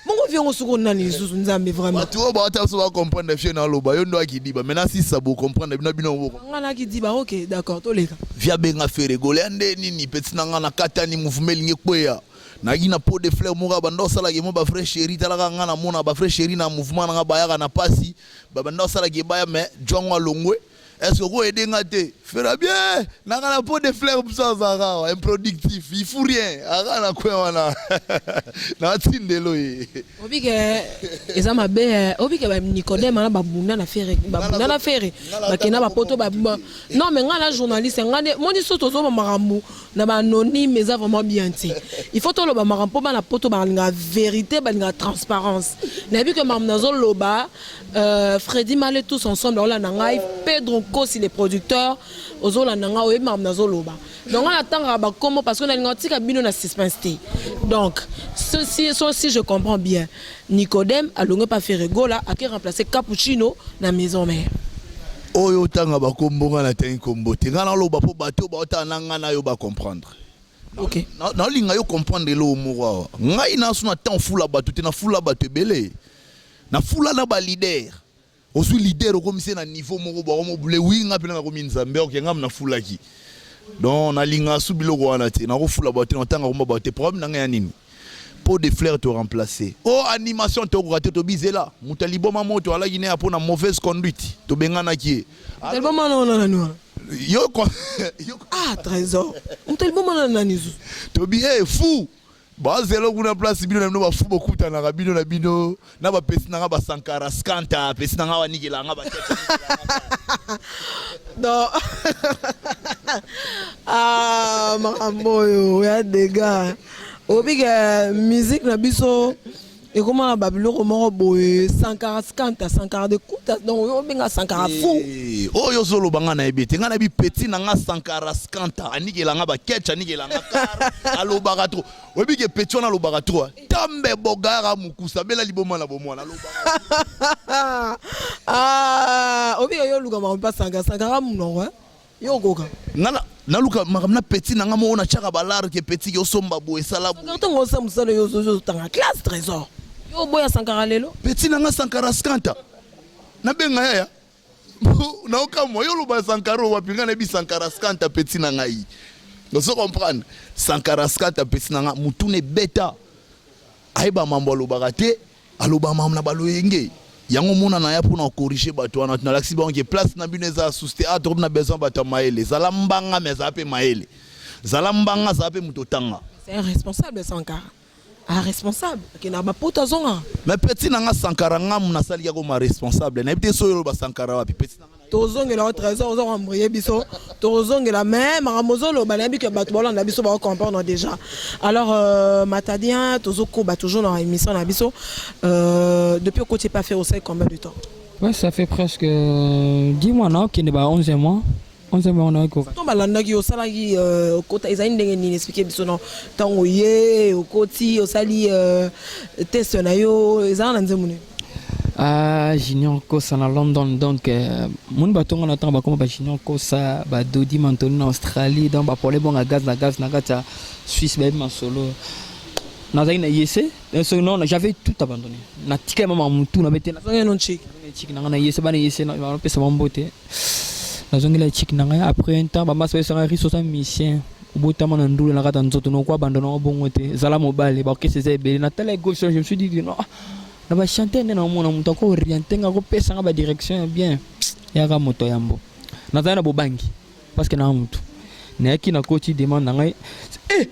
Bongo vie yango sikoyo nani lisusu? Nzambe, vraiment. Bato oyo bawata biso bacomprendre vie na oloba yo ndo akidiba. Maintenant sisa bocomprendre bino, bino boko. Nga naki ba, ok, d'accord, toleka. Vie abenga Ferre Gola ya nde nini, petit na nga nakatani, mouvement elingi ekweya, nayaki na pot de fleur moko ya banda osalaka emo bavrai chéri. Talaka nga namona bavrai chéri na mouvement na nga, bayaka na pasi, babanda osalaka ebaya, mais jwango alongwe, est ce que okoyede nga te? Fera bien nanga na pot de fleur biso azalaka awa improductif il fout rien aka na coin wana na tindelo ye. Obike eza mabe eh. Obike ba Nicodème na babunda na ferre babunda na ferre bakenda ba poto ba non mais nga na journaliste nga nde moni so tozoba makambo na ba anonyme eza vraiment bien te. Il faut toloba makambo mpo bana poto balingaka vérité, balingaka transparence. Nayebi ke makambo nazoloba. Freddy Male tous ensemble olanda ngai Pedro Nkosi le producteur ozolanda ngai oyebi makambo nazoloba donc ngai natangaka bakombo parce que nalinga otika bino na suspense te. Donc ceci so, si je comprends bien, Nicodème alongwe pa Ferre Gola ake remplacer Cappuccino na Maison Mère. Oyo otanga bakombo, ngai natangi kombo te. Ngai naloba mpo bato baotala na ngai na yo bacomprendre. Naolinga yo comprendre eloko moko awa. Ngai naso na temps fula bato te, nafula bato ebele, nafula na baleader. Ozwi leader, okomisi na niveau moko bakomobule wi nga mpena nakomi nzambe. Oke, ngam nafulaki, donc nalinga su biloko wana te. Nakofula bato te, natanga komba bato te. Problème na ngai ya nini? Pot de fleur to remplacer o animation tokoka te. Tobizela moto aliboma moto alaki ne mpo na mauvaise conduite, tobenganaki ye. Liboma na wana nani wana? Yo, yo. Ah, Trésor, moto liboma na nani zuzu? Tobi e fou bazela kuna place bino na bino bafu bokutanaka bino na bino na bapesi nanga basankara skanta apesi nanga wanikelanga. Non, ah, makambo oyo ya dega. Obike musique na biso ekoma na babiloko moko boye, Sankara skanta, Sankara de kuta, donc oyo obenga Sankara fou. Eh, oyo ozoloba nga nayebi te. Nga nayebi petit na nga Sankara skanta anikelanga baketch, anikelanga kar alobaka trop. Oyebi ke petit wana alobaka trop. Tambe bogara mokusa abela liboma na bomwana alobaka. Ah, obike yo oluka makambo mpa Sankara, Sankara monoko yo okoka. Nga naluka makambo na petit na nga moko, natiaka balare ke petit ke osomba boye, esala boye. Sankara ntongo osala mosala, yo ozotanga classe. Trésor, yo oboya Sankara lelo? Petit na nga Sankara skanta nabenga yaya naokamwa. Yo oloba Sankara wapi? Ngai nayebi Sankara skanta petit na ngai, ozo comprendre? Sankara skanta petit na nga, mutuna ebeta ayeba mambo alobaka te, aloba mambo na baloyenge yango. Mona ya mpona kocorriger bato wana, nalakisi bango ke place na bino eza susu te. A tokomi na besoin bato ya mayele. Zala mbanga me azala mpe mayele, zala mbanga, azala mpe moto otanga. C'est un responsable, Sankara, un responsable akendaka bapoto azongaka. Mais petit na nga Sankara, ngamu nasaliki akoma responsable. Nayebi te soki oloba Sankara wapi petit na nga. Tozongela o Trésor, oza koembrouiller biso. Tozongela, mais makambo ozoloba, nayebi ke bato baolanda biso baocomprendre déjà. Alors Matadien, tozokoba toujours na émission na biso. Depuis okoti epa Ferre, osali combien de temps? Ouais, ça fait presque 10 mois, non? Qui est 11 mois. 11 mois, on a quoi? To balandaki, osalaki okota, ezali ndenge nini? Explique biso no ntango ye okoti, osali test na yo, ezala na nzembo nini? Ah, Junior Kosa na London. Donc moni batongo na ntango bakoma ba Junior Kosa, badodi Mantoni na Australie, donc bapole bonga gaz na gaz na kati ya Suisse, bayebi masolo. Nazalaki na yese so non, j'avais tout abandonné, natikali mama mutu na bete. Ozongi no nchiki? Chiki na ngai na yese, bana yese banopesa bango te. Nazongela chiki na ngai. Après un temps, bamasi bayesanga riso oza musicien, obotama na ndula na kati ya nzoto, noko abandona ngo bongo te, ezala mobali, baorchestre eza ebele. Natala gauche, je me suis dit non, na bachanteur nde naomona moto ako oriente nga, akopesa nga badirection ya bien, yaka moto yambo. Nazali na bobangi parce que naa motu nayaki nakoti demande na ngai. Eh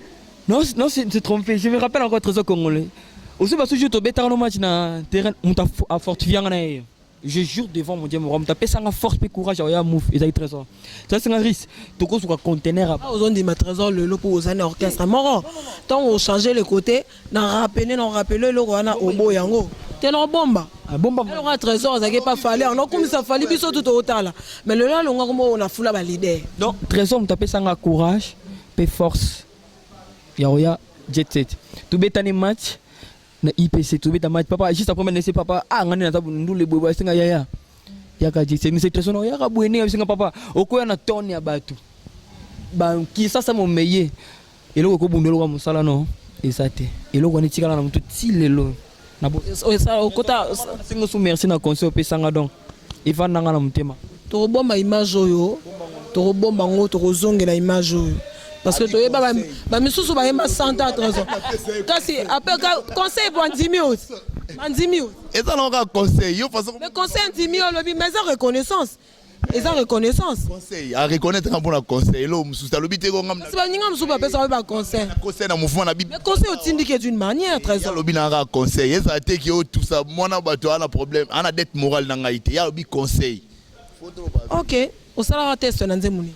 non non, c'est trompé. Je me rappelle encore, Trésor Congolais osi basusu tobetaka no match na terrain, moto afortifie nga na ye. Je jure devant mon Dieu, moto apesanga force mpe courage oya move ezali Trésor. Toasenga ris tokosuka conteneur. Ozondima Trésor lelo mpo oza na orchestre moko, ntango ochange le côté na rapene na rapele eloko wana, oboya yango te na obomba. Bomba. Eloko ya Trésor azalaki epa Fally, yango okumisa Fally, biso tu tootala, mais lelo alongwaka moko na fula baleader. Donc Trésor moto apesanga courage mpe force ya koya Jet Set. Tobetani match na IPC, tobeta match papa, juste après manese papa. Ah, ngani naza ndule boye, basenga yaya yaka Jet Set. Mise Trésor na yaka boye ndenge abisenga papa okoya na tone ya bato bakisasa momeye eloko ekobunda, eloko ya mosala no eza te. Eloko wana etikala na motu ti lelo. Okota. Sengo su merci na conseil opesanga, donc evandanga na motema. Tokobomba image oyo, tokobomba yango, tokozongela image oyo parce que toyeba bamisusu bayemba 100 ans. Trésor, kasi ape conseil bandimi oyo, bandimi oyo. Eza nango kaka conseil yo façon. Mais conseil andimi, olobi mais eza reconnaissance. Eza reconnaissance. Conseil, a reconnaître nga mpona conseil. Eloko mosusu alobi te ko nga. Kasi baninga mosusu bapesaka mpe baconseil. Conseil na mouvement na bi. Mais conseil otindiki d'une manière, Trésor. Alobi na nga conseil ezala te ki otusa mwana bato ana problème, ana dette morale na ngai te. Ya alobi conseil. Ok, osalaka test na nzembo nini?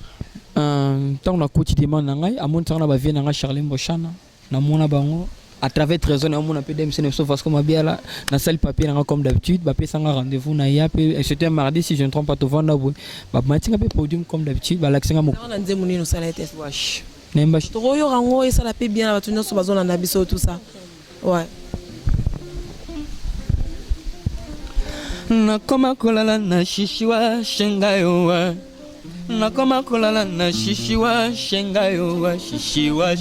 Ntango nakoti demande na ngai, amonisaka na bavie na ngai Charlie Mboshana, namona bango à travers Trésor, namona mpe DMC na biso Vasco Mabiala. Nasali papier na nga comme d'habitude, bapesanga rendez-vous na ya mpe, c'était un mardi si je ne trompe pas. Tovanda boye, bamatinga mpe podium comme d'habitude, balakisanga. Na nzembo nini osala test? Wash, nayemba. Tokoyoka yango, esala mpe bien na bato nyonso bazolanda biso, tout ça, ouais. Nakoma kolala na shishiwa shenga yowa, nakoma kolala na shishiwa shenga yowa shishiwa.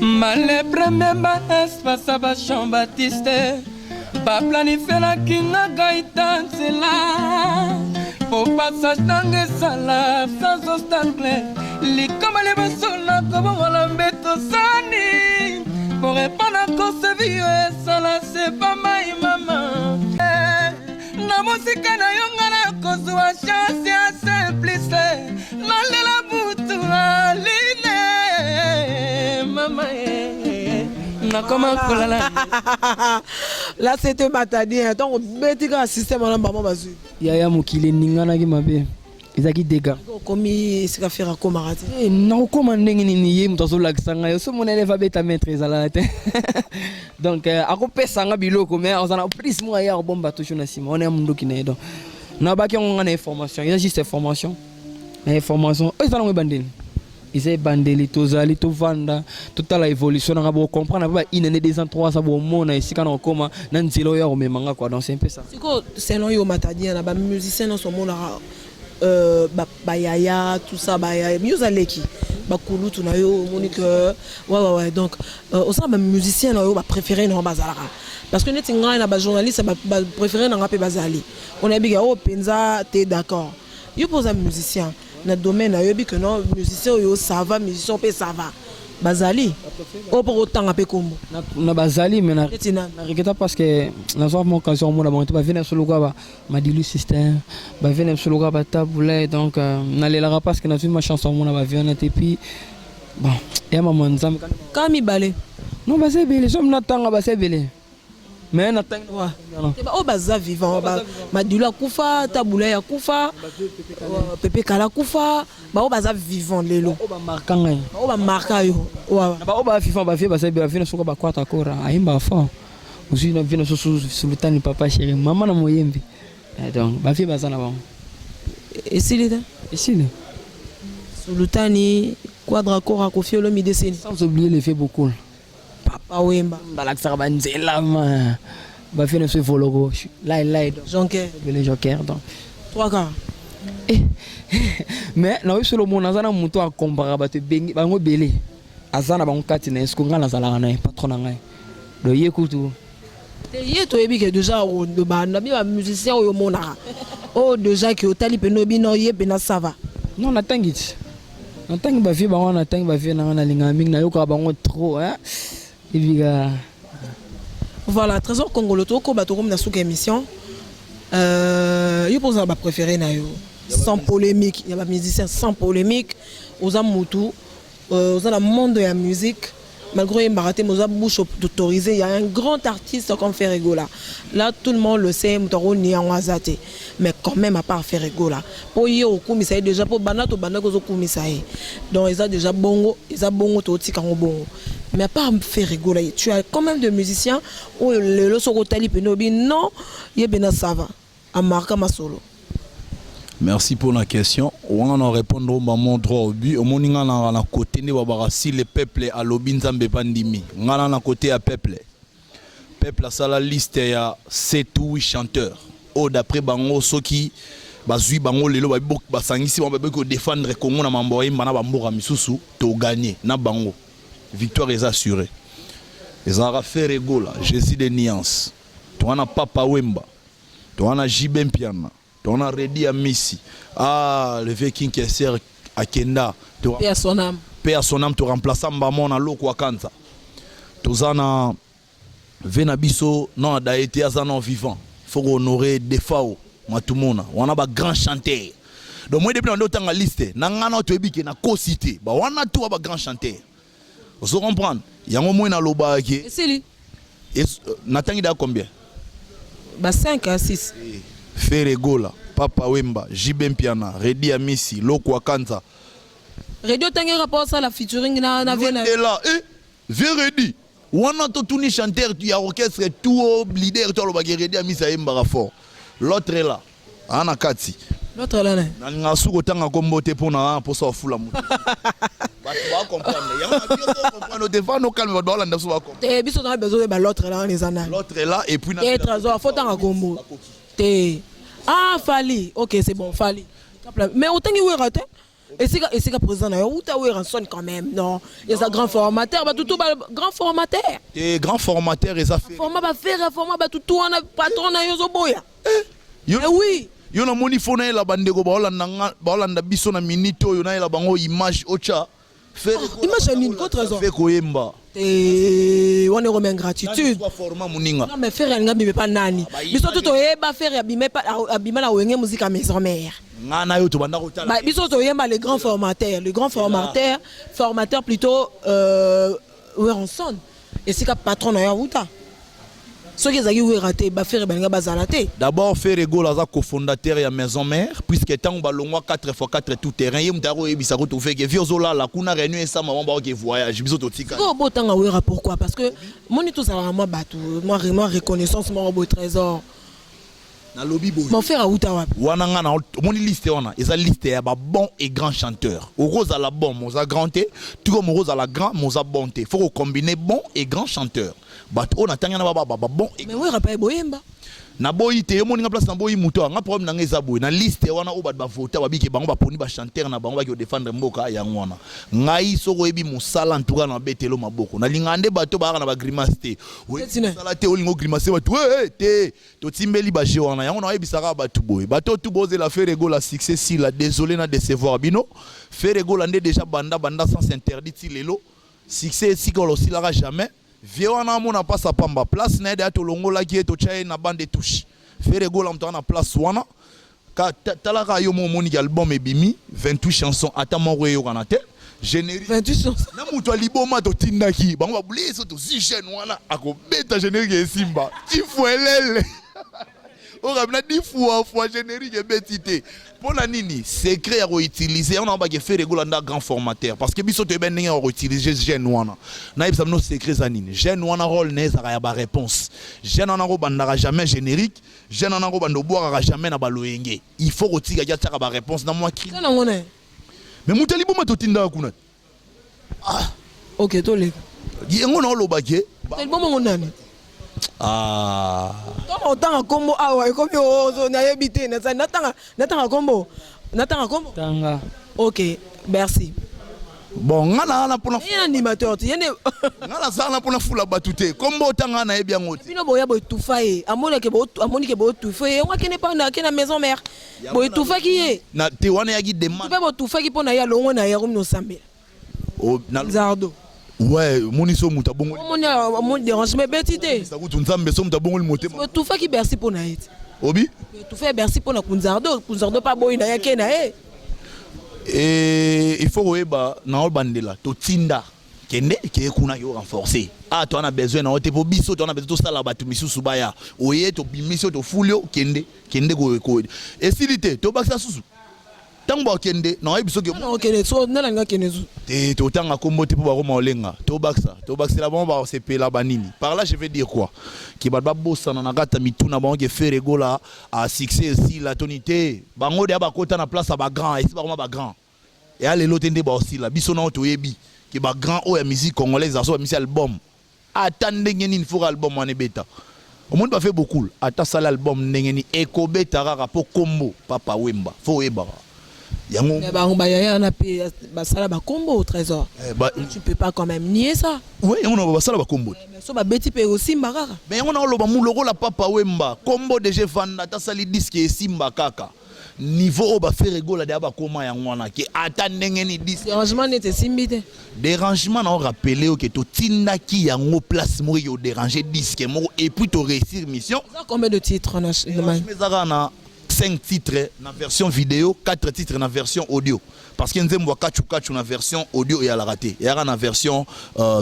Male premier baespasa ba Jean Baptiste baplanifelaki nga gaita nzela po passage nanga esala sans obstacle. Likama liboso nakobongola mbeto sani po repana concevi yo esala sepa mai mama. Na mosika na yo nga nakozwa chance ya simplice, nalela butu aline mama e nakoma kolala. Là, c'était Matadi. Donc obeti kaka système wana, bango bazwi. Yaya, mokili eninganaki mabe, ezalaki dégâts. Okomi esika Ferre akomaka te? Eh, nakokóma ndenge nini? Ye moto azolakisa ngai, osomona élève abeta maître, ezalaka te. Donc akopesa nga biloko, mais aza na prise moko aya akobomba toujours na nsima wana ya munduki na ye. Donc nabaki yango nga na information, eza juste information na information oyo eza nango ebandeli, eza ebandeli. Tozali tovanda, totala évolution nanga, bocomprendre mpe ba une année, 2 ans, 3 ans, bomona esika na kokóma na nzela oyo ya komema nga quoi. Donc c'est un peu ça. Sikoyo, selon yo Matadi, na bamusicien nyonso omonaka, bayaya, tout ça, bayaya yo ozaleki bakulutu na yo, omoni que ouais. Donc osala bamusicien na yo bapréféré na yo bazalaka? Parce que neti ngai na bajournaliste, bapréféré na nga mpe bazali, onayebi ke oyo mpenza te. D'accord, yo mpo oza musicien na domaine, nayebi que non, musicien oyo ça va, musicien mpe ça va, bazali oyo mpo kotanga mpe kombo? Na bazali, mais na Neti nani? Na regretter parce que nazwa mo occasion omona bango te. Bavie na biso lokola Madilu Système, bavie na biso lokola batabule. Donc nalelaka parce que nazwi ma chance omona bavie wana te. Puis bon, ya mama Nzambe. Kaka mibale? Non, baza ebele. Somi natanga, baza ebele, mais natangi. Te, oyo baza vivant, Madilu akufa, Tabulai akufa, Pepe Kala akufa, baoyo baza vivant lelo. Oyo bamarka ngai. Oyo bamarka yo, ouais. Na baoyo baa vivant, bavie baza ebele. Bavie na soka bakwata kora ayembaka fort, ozwi na vie na so Sultani, papa chéri, mama na moyembi. Donc bavie baza na bango. Esili te? Esili. Sultani, Quadra Kora, Kofi Olomide, esili. Sans oublier le vieux Bokul. Papa Wemba. Balakisaka banzela ma bavie na biso evoloko lai lai, donc Jonker. Ebele, Joker, donc. Trois quarts. Eh, mais nayebi solo mona aza na moto akomparaka bato ebengi bango ebele, aza na bango kati na ye. Siko ngai nazalaka na ye patron na ngai, donc ye kutu. Te, ye toyebi ke déjà na bi bamusicien oyo omonaka oyo déjà ke otali pene, oyebi no ye pena ça va. Non, natangi ti, natangi bavie bango wana, natangi bavie na ngai, nalingaka mingi, nayokaka bango trop, hein. Ebika. Voilà, Trésor Congolo, tokoba, tokomi na suka émission. Yo mpo ozala bapréféré na yo sans polémique ya bamusicien, sans polémique, oza mutu oza na monde ya musique, malgré oyembaka te, mais oza bouche autorisée. Il y a un grand artiste comme Ferre Gola, là tout le monde le sait, moto akoni yango aza te. Mais quand même, à part Ferre Gola, mpo ye okumisa ye déjà, mpo banda tobandaki ozokumisa ye, donc eza déjà bongo, eza bongo, totika yango bongo. Mais à part Ferre Gola, tu as quand même de musiciens oyo lelo soki otali pene, obi non, ye pena ça va, amarka masolo. Merci pour la question. On va répondre au moment droit au but. Omoni nga na côté nde babaka si le peuple alobi, Nzambe pandimi. Nga na côté ya peuple. Peuple asala liste ya 7 ou 8 chanteurs. Oyo d'après bango, soki bazwi bango lelo, basangisi bango, baboki kodéfendre Congo na mambo oyemba na bamboka misusu, toganye na bango. Victoire eza assurée. Ezalaka Ferre Gola, Jésus de Nuance. Toza na Papa Wemba. Toza na JB Mpiana. On a Reddy Amisi. Ah, le vieux King Kester akenda. Paix à son âme. Paix à son âme, tu remplaces Mbamon na loko akanza. Toza na ve na biso non adaye te, aza non vivant. Faut kohonorer Defao Matumona, wana bagrand chanteur. Donc moi, depuis na nde otanga liste na nga na toyebi ke nakosi te, bawana tu ba bagrand chanteur, ozo comprendre yango. Moi nalobaka ke Esili. Natangi da combien? Ba 5 à 6. Ferre Gola, Papa Wemba, JB Mpiana, Redi Amisi, Lokwa Kanza. Radio otangeka mpo osala featuring na vie na Ndela, eh, vieux Redi wana, totuni chanteur ya orchestre tout o leader to alobaki Redi Amisi ayembaka fort. L'autre est là, aa na kati. L'autre là na Nalinga suki otanga kombo te mpo na mposa ofula moto, bato bacomprendre yango na bio. Comprendre te, vano calme, bato baolanda biso bacomprendre. Te, biso tanga besoin oyeba l'autre là wana eza nani. L'autre est là et puis Te, Trésor, faut tanga kombo te. Ah, Fali, ok, c'est bon, Fali. Mais otangi Wera te, esika président na yo uta Werrason quand même, non? Eza grand formateur, bato tu ba grand formateur. Te, grand formateur eza Format baFerre, format bato tu wana, patron na yo ozoboya. Yo, Eh oui. Yo namoni fo nayela bandeko baolanda nga, baolanda biso na minute oyo, nayela bango image otya. Image ya nini ko, Trésor? Fe koyemba. Te, wana ekomi ingratitude. Format moninga. Non, mais Ferre alinga abima epa nani? Biso tu toyeba Ferre abima abima na Wenge Musica Maison Mère. Nga na yo tobanda kotala. Ba, biso toyemba le grand formateur, le grand formateur plutôt, Werrason, esika patron na yo awuta. Soki ezalaki Wera te, baFerre balinga bazala te. D'abord, Ferre Gola aza cofondateur ya Maison Mère, puisque ntango balongwa 4x4 tout terrain, ye moto akoyebisa ko tofeke vi ozolala kuna, réunion esama bango, baoke voyage, biso totika. Sikoyo botanga Wera pourquoi? Parce que moni tozalaka mwa bato mwa reconnaissance moko boye, Trésor. Nalobi boye. Mon frère awuta wapi? Wana nga na omoni liste wana eza liste ya babon et grand chanteur. Okozala bon moza grand te, tuko mokozala grand moza bon te. Faut kocombine bon et grand chanteur. Bato oyo natangi na ba babon et Mais Wera pa boyemba. Naboyi te, yo moninga place, naboyi moto nga. Problème na nga eza boye: na liste wana oyo bato bavota, babiki bango baponi bachanteur na bango baki kodéfendre mboka yango wana. Ngai soki oyebi mosala ntuka na babetelo maboko, nalingaka nde bato bayaka na bagrimace te. Oyebi Neti ne? mosala te, olinga ogrimace bato "Eh, eh, te." Totimbeli baje wana yango, nayebisaka bato boye: bato tu bozela Ferre Gola succès sila, désolé na décevoir bino. Ferre Gola nde déjà banda banda sens interdit ti lelo, succès esika olosilaka jamais. Vie wana amona mpasa pamba, place na ye deya tolongolaki ye, totya ye na bande touche. Ferre Gola moto aza na place wana. Talaka yo mo, omoniki album ebimi, 28 chansons, ata moko eyokana te générique. 28 chansons. Na moto ya liboma totindaki bango, babuli so tozwi jeune wana akobeta générique esimba tifuelele oyo na difuafua, générique ebeti te. Mpo na nini? Secret ya koutiliser yango na bake Ferre Gola nda grand formateur, parce que biso toyeba ndenge ya koutiliser jeune wana. Nayebisa bino secret eza nini: jeune wana, rôle na ezalaka ya baréponse. Jeune wana kobandaka jamais générique, jeune wana kobanda obwakaka jamais na baloyenge. Il faut kotikaki atiaka baréponse na mwa cri. Eza nango na ye. Mais moto ya liboma totindaka kuna. Ok, toleka. Yango na olobaki. Bomongo nani? Ah. Ntongo otanga nkombo awa ekomi ozo nayebi te, natanga natanga nkombo, natanga nkombo. Tanga. Ok, merci. Bon, nga na wana mpona Ye na animateur ti ye nde. Nga nazala na mpona fula bato te. Kombo otanga, nayebi yango te. Bino boya boetufa ye, amonike boetufa ye, yango akende pa ake na Maison Mère, boetufaki ye. Na te, wana eyaki demande. Mpe botufaki mpo na ye, alongwe na ye, akomi nosambela. Oh, Zardo. Ouais, omoni so moto abongoli. Omoni, omoni dérangement ebeti te. Kutu Nzambe, so moto abongoli motema. Botufaki Bercy mpo na ye ti. Obi. Boetufa ye Bercy mpo na Kunzardo. Kunzardo mpe aboyi na ye, ake na ye. Et il faut koyeba na obandela totinda kende keye kuna yo renforcer. Ah, toza na besoin na yo te, mpo biso toza na besoin tosala bato misusu baya. Oye, tobimisi yo, tofuli yo, kende kende esili te, tobakisa susu ntango bakende na oyebi soki Okende so nde nalinga kende zu. Te, totanga kombo te mpo bakoma olenga. Tobakisa, tobakisela bango, bakosepela banini. Par là, je vais dire quoi? Ke bato babosana na kati ya mituna bango ke Ferre Gola a succès esila toni te. Bango deya bakota na place ya bagrand, esi bakoma bagrand eya lelo te nde baosila. Biso nao toyebi ke bagrand oyo ya musique congolaise aso bamisi album ata ndenge nini, foka album wana ebeta. Omoni bafe bokul, ata sala album ndenge nini, ekobeta kaka mpo kombo Papa Wemba fo oyebaka yango. Mais bango bayaya wana mpe basala bakombo, Trésor. Eh, Tu peux pas quand même nier ça. Ouais, yango na basala bakombo te. Mais so babeti mpe ekosimba kaka. Mais yango na oloba mu lokola Papa Wemba, kombo deja evanda, ata asali disque esimba kaka. Niveau oyo baFerre Gola deya bakóma yango wana ke ata ndenge ni disque. Dérangement neti esimbi te. Dérangement na orappeler oyo ke totindaki yango place moko eke odéranger disque moko et puis toréussir mission. Eza combien de titres na Dérangement eza kaka na 5 titres na version vidéo, 4 titres na version audio, parce que nzembo ya kachu na version audio eyalaka te, eyaka na version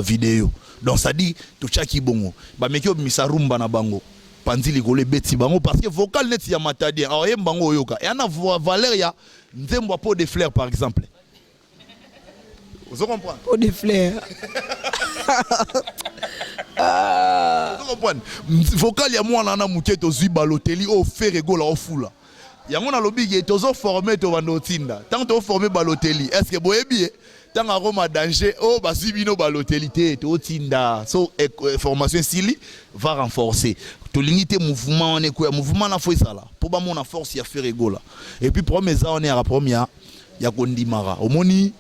vidéo. Donc ça dit totiaki bongo, bameki obimisa rumba na bango, panzi likolo ebeti bango, parce que vocal neti ya Matadien aoyemba bango, oyoka eya na valeur ya nzembo ya Pot de Fleur par exemple. Ozo comprendre? Pot de Fleur. Ozo comprendre? Vocal ya mwana wana moke, tozwi Baloteli oyo Ferre Gola ofula yango. Nalobi ke tozoformer, tobanda otinda. Ntango toformer Baloteli, est ce que boyebi ye ntango akoma danger oyo bazwi bino Baloteli te? Totinda so formation esili, va renforcer. Tolingi te mouvement wana ekoya, mouvement na fo ezala mpo bamona force ya Ferre Gola. Et puis problème eza wana, yaka problème ya kondimaka. Omoni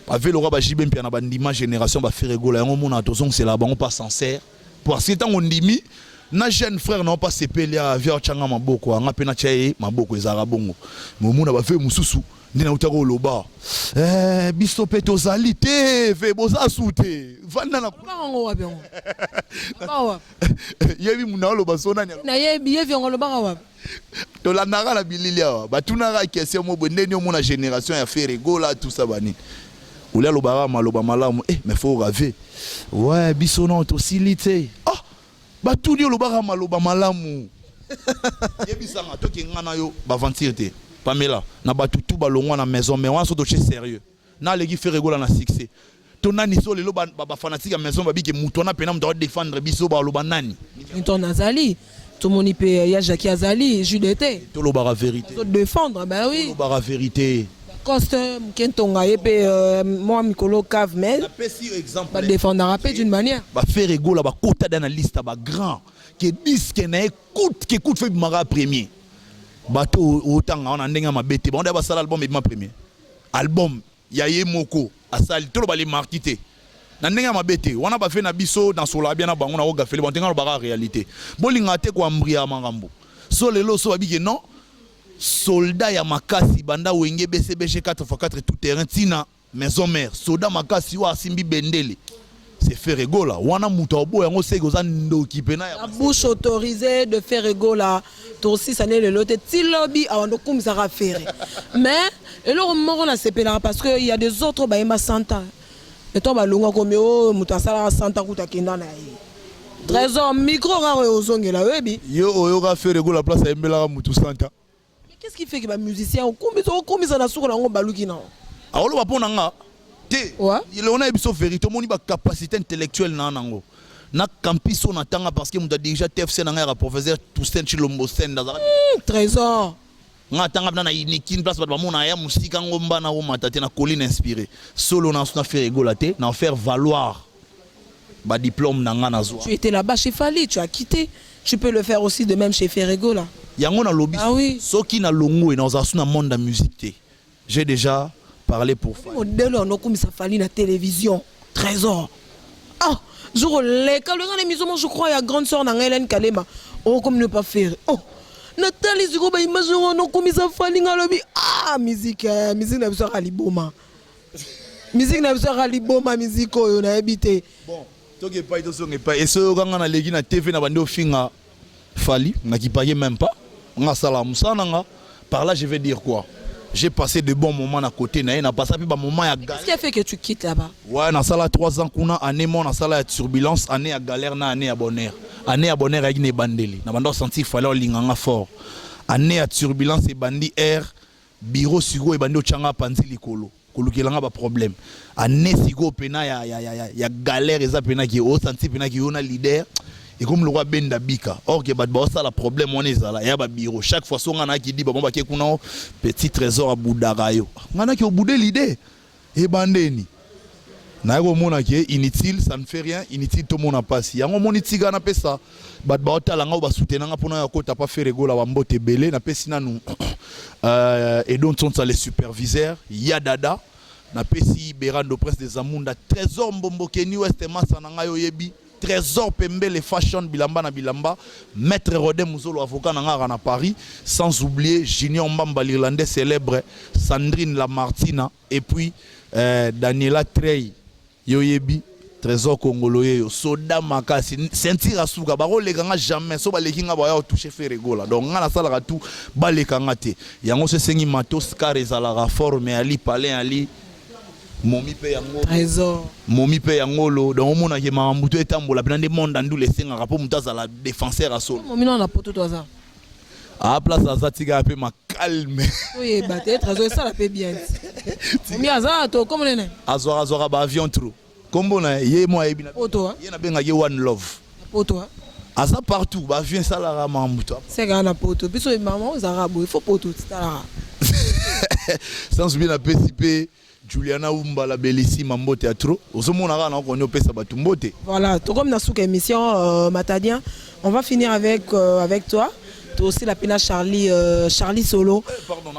bave lokwa baJB mpia na bandima génération baFerre Gola yango, omona tozongisela bango pas sincère, parce que ntango ondimi na jeune frère na mpa sepeli avia otyanga maboko anga mpe natya ye maboko, ezalaka bongo. Me omona bave mosusu nde nautaka oloba biso mpe tozali te ve boza su te, vanda na Olobaka yango wapi yango? Olobaka wapi? Yebi muna oloba so nani? Nayebi yebi yango, olobaka wapi? Tolandaka na bilili awa, batunaka question mo boye: ndeni omona génération ya Ferre Gola, tout ça, banini olia alobaka maloba malamu mais faut rave ouais biso non tosili te. Ah, batuni olobaka maloba malamu, yebisanga toke nga na yo baventure te. Pamela na bato tu balongwa na maison, mais wana so totie sérieux naleki Ferre Gola na succès to nani? So lelo bafanatiques ya maison babike moto wana mpena moto adéfendre biso, baloba nani? Nton azali, tomoni mpe ya Jacki azali jude te. Tolobaka vérité. Défendre, bah oui. Tolobaka vérité. Coste moke ntonga ye mpe mwa mikolo cave, mais napesi exemple. Badéfendaka mpe d'une manière. BaFerre Gola bakota da na liste ya bagrand ke disque na ye coûte que coûte fo ebimaka premier. Bato otanga wana ndenge ya mabe te, bango nde basala album ebima premier, album ya ye moko asali. Toloba le marki te na ndenge ya mabe te wana. Bafe na biso nasolaka bien na bango, na kogafele bango te. Nga lobaka réalité, bolingaka te koambria makambo. So lelo so babike non, soldat ya makasi banda Wenge BCBG 4x4 tout terrain ntina maison mère, soldat makasi oyo asimbi bendele, c'est Ferre Gola. Wana moto aboya yango seke oza ndoki mpena ya La bouche autorisée de Ferre Gola, tosisani lelo te, ti lobi awa ndokumisaka Ferre. Mais eloko moko nasepelaka, parce que il y a des autres bayemba 100 ans eto balongwa komi oyo moto asalaka 100 ans kuta akenda na ye. Trésor, micro kaka oyo ozongela, oyebi. Yo oyoka Ferre Gola place ayembelaka mutu santa? Mais qu'est-ce qui fait que bamusicien okumisa, okumisa, na suka nango baluki nango? Aoloba mpo na nga te. Eloko nayebi biso vérité, omoni bacapacité intellectuelle na nango na campus oyo natanga, parce que moto adirige TFC na ngai yaka professeur Toussaint Chilombo Sende azalaka. Trésor. Nga atanga mpena na Unikin, place bato bamona ya mosika ngomba na omata te na colline inspiré solo na na Ferre Gola te na faire valoir badiplôme na nga nazwa. Tu étais là-bas chez Fally, tu as quitté, tu peux le faire aussi de même chez Ferre Gola. Yango nalobi. Ah oui. Soki nalongwe, nazala su na monde ya musique te. J'ai déjà parlé pour Fally. Modèle oyo anokumisa Fally na télévision, Trésor, ah, jour oleka olenga na émission mo, je crois ya grande sœur na ngai Hélène Kalema, okomi ne pas faire. Oh, natali sikoyo baimage oyo anokumisa Fally, nga alobi: ah, musique musique na biso aka liboma, musique na biso aka liboma, musique oyo nayebi te. Bon, toki epai, tozonga epai. Esoyoka nga naleki na TV na bandi ofinga Fally, nakipaki même pas. Nga asala mosala na nga. Par là je vais dire quoi? J'ai passé de bons moments na côté na ye, na passa mpe bamoment ya Qu'est-ce qui a fait que tu quittes là-bas? Ouais, nasala 3 ans kuna. Année mo nasala ya turbulence, année ya galère na année ya bonheur. Année ya bonheur ayaki na ebandeli na banda osentir Fally olinganga fort. Année ya turbulence ebandi air bureau sikoyo ebandi otyanga panzi likolo kolukelanga baproblème. Année sikoyo mpena ya galère eza mpena ke osentir mpena ke yo na leader ekomi lokwa benda bika, or ke bato baosala problème wana ezala ya babureau. Chaque fois so nga nayaki di bango bake kuna, petit Trésor abudaka yo, nga naki obude leader ebandeni naye komona ke inutile, ça ne fait rien, inutile. Tomona mpasi yango omoni tika napesa bato baotala nga oyo basoutenanga mpona ya kota pa Ferre Gola bambote ebele. Napesi nanu Edo Ntsonsa le superviseur ya dada, napesi Berando Prince des Amunda, Trésor Mbombokeni West, masa na ngai oyebi. Trésor Pembele Fashion bilamba na bilamba, Maître Rodin Muzolo avocat na nga na Paris, sans oublier Junior Mbamba l'Irlandais célèbre, Sandrine Lamartina et puis Daniela Trey yo yebi Trésor Kongolo yeyo soda makasi ceinture asuka bakoleka nga jamais so baleki nga baya toucher Ferre Gola. Donc nga nasalaka tout baleka nga te. Yango so esengi matos car ezalaka forme ali palin ali momi mpe yango. Trésor. Momi mpe yangolo. Donc omonaki makambo to etambola mpena nde monde andula esengaka mpo moto azala défenseur ya solo. Momi na poto to aza. A place aza tikaka mpe makalme. Toyeba te, Trésor esala mpe bien ti. Momi aza to komo nene. Azwaka azwaka baavion trop. Kombo na ye mo ayebi na Poto. Ye nabengaki ye One Love. Poto. Aza partout baavion esalaka makambo to. Seka na poto biso mama ozalaka boye fo poto titalaka. Sans oublier napesi mpe Juliana Umbala Belissima mbote ya trop. Ozomona kaka na okoni opesa bato mbote. Voilà, tout comme dans cette émission Matadien, on va finir avec toi. Toi aussi la pena Charlie Solo. Pardon,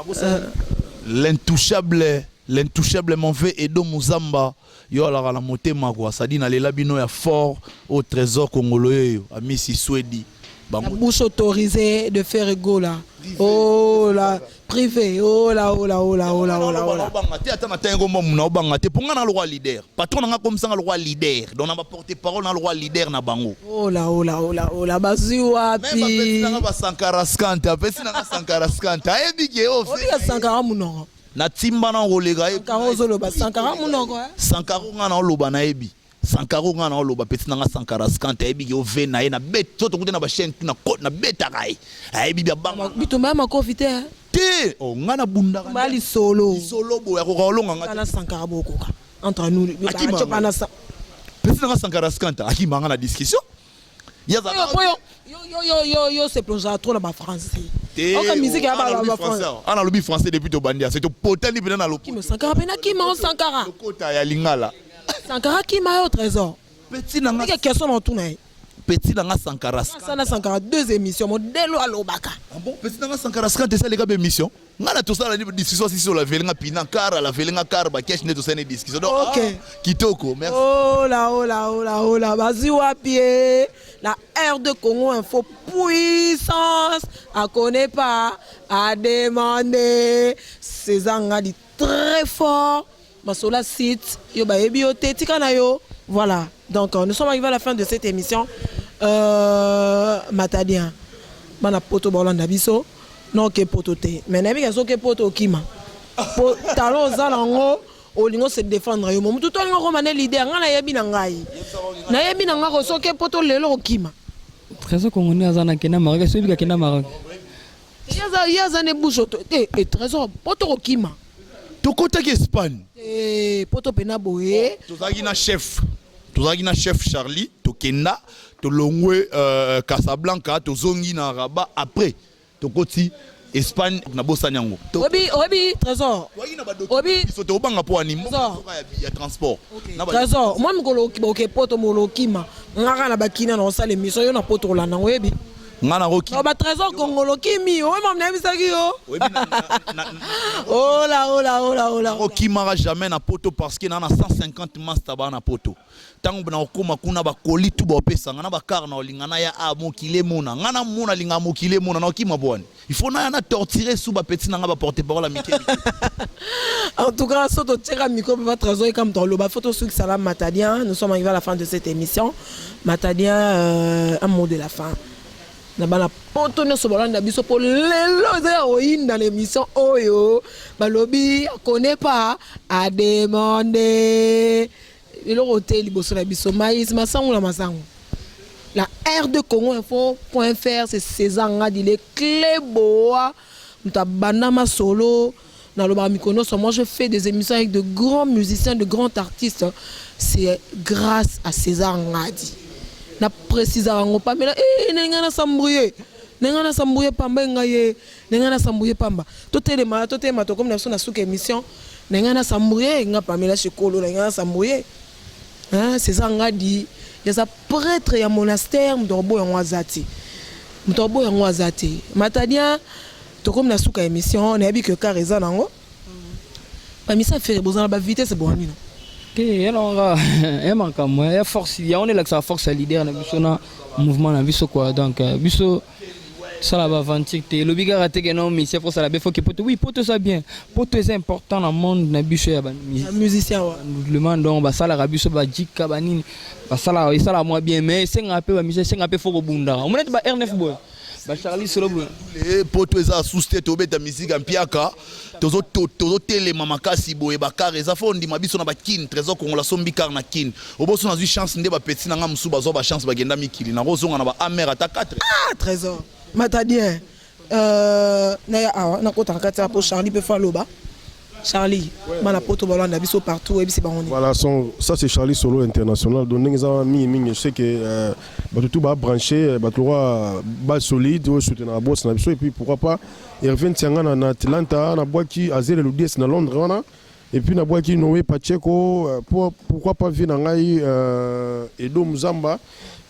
l'intouchable, l'intouchable mon fait Edo Muzamba. Yo alaka na motema quoi. Ça dit na lela bino ya fort au Trésor Congolo yo amisi Swedi. La bouche autorisée de Ferre Gola. Oh là, privé. Oh là, oh là, oh là, oh là, oh là, oh là. Obanga te ata na tango mo na obanga te ponga na le roi leader. Patron nga comme ça le roi leader. Donc na ba porter parole na le roi leader na bango. Oh là, oh là, oh là, oh là, bazui wapi. Même ba pesi na ba Sankara skanta, pesi na Sankara skanta. Ayebi ke o. Obi ya Sankara munoko. Na timba na rolega ye. Sankara ozoloba Sankara munoko. Sankara nga na oloba na yebi. Sankara nga na oloba pesi na Sankara skanta ayebi ke o ve na ye na bet so tokuti na ba chaîne tu na ko na betaka ye. Ayebi bia banga. Bitumba ya makofi te. Te, oh nga na bundaka. Ba lisolo. Lisolo boya ko kolonga nga. Na Sankara bokoka. Entre nous, Akima ba na sa. Pesi na Sankara skanta akima nga na discussion. Yo yo yo yo yo se plongera trop na ba français. Oka musique ya ba ba français. Ana lobi français depuis to bandia, c'est to potali pena na lokota. Sankara pena kima Sankara. Lokota ya lingala. Sankara kima yo Trésor. Petit na nga. Que question na tuna ye. Petit na nga Sankara. Sana Sankara deux émissions modèle alobaka. Ah bon, petit na nga Sankara skante ça les gars émission. Nga na tosala ni discussion si sur la velinga pina car la velinga car ba cash ne tosala ni discussion. Donc OK. Ah, kitoko, merci. Oh là oh là oh là oh là, bazi wapi la R de Congo Info puissance a connaît pas a demander César Ngadi très fort. Masola site yo ba yebi yo te tika na yo. Voilà. Donc nous sommes arrivés à la fin de cette émission. Matadien bana poto ba Hollande biso non ke poto te. Mais nayebi ke soki poto okima. Po talon oza nango olingo se défendre yo. Mutu to olingo koma ne leader nga nayebi na ngai. Nayebi na nga ko soki poto lelo okima. Trésor Congolais aza na kenda Maroc, soki ka kenda Maroc. Yaza ne bouche to te et Trésor poto okima. Tokotaki Espagne. Eh poto pena boye. Tozalaki na chef. Tozalaki na chef Charlie, tokenda, tolongwe Casablanca, tozongi na Rabat après tokoti Espagne na bosani yango. Obi obi Trésor. Obi biso tobanga po ani moko ya transport. Trésor, moi mokolo oke poto mokolo okima. Ngaka na bakina na osala émission yo na poto kolanda ngo yebi. Nga na roki. Ba Trésor Kongolo kimi, oyo mama nayebisaki yo. Oh là oh là oh là oh là. Okimaka jamais na poto parce que na na 150 master ba na poto. Tango na okoma kuna ba koli tu ba opesa nga na ba car na olinga na ya a mokile mona. Nga na mona linga mokile mona na okima bwani. Il faut na na torturer sous ba petit na nga ba porter parole à mike. En tout cas, soto tira micro va Trésor comme dans le bas photo sous salam Matadien. Nous sommes arrivés à la fin de cette émission. Matadien, un mot de la fin. Na bana poto nyonso balanda biso po lelo eza ya koyinda na émission oyo balobi connaît pas a demander eloko te liboso na biso maïs masangu na masangu. La R de Congo Info point fr, c'est César Ngadi le clé boa moto abanda masolo na loba mikono. Moi je fais des émissions avec de grands musiciens, de grands artistes, c'est grâce à César Ngadi. Na précisa yango pa mela eh nenga na sambouye nenga na sambouye pamba ngaye nenga na sambouye pamba totelema totelema to comme na so na suka émission nenga na sambouye nga pamela chikolo nenga na sambouye hein. César Ngadi ya prêtre ya monastère mdobo yango azati mdobo yango azati. Matadien to comme na suka émission na yebi que car eza nango ba misa faire bozana ba vitesse bo amino. Te ya nanga ya makambo ya force yango nde elakisaka force ya leader na biso na mouvement na biso quoi. Donc biso tosala baaventure te, elobi kaka te ke non, musicien faut osala be, faut ke poto. Oui, poto eza bien, poto eza important na monde na biso ya musicien wa. Le donc basalaka biso bajika banini, basalaka, esalaka mwa bien, mais esengaka mpe bamusicien, esengaka mpe faut kobundaka. Omona ete ba R9 boye, bacharlie Solo boye. Poto eza susu te, tobeta misika mpiaka, tozotelema makasi boye. Bakar eza faut ondima biso na bakine. Trésor Kongola sombi car na Kine, oboso nazwi chance nde bapeti na nga mosusu bazwa bachance, bagenda mikili, nakozonga na baamer ata 4. Ah, Trésor Matadien, naya awa, nakotaka kati ya po Charlie mpe faut aloba. Charlie, bana poto balanda biso partout, oyebisi bango nini? Voilà, ça c'est Charlie Solo International. Donc, ndenge eza mingi mingi, je sais que bato tout ba branché, bato roi ba solide oyo soutenir boss na biso. Et puis pourquoi pas Hervé Ntianga na Atlanta, na bwaki Azele Ludies na Londres wana, et puis na bwaki Noé Pacheco, pourquoi pas vie na ngai Edo Muzamba,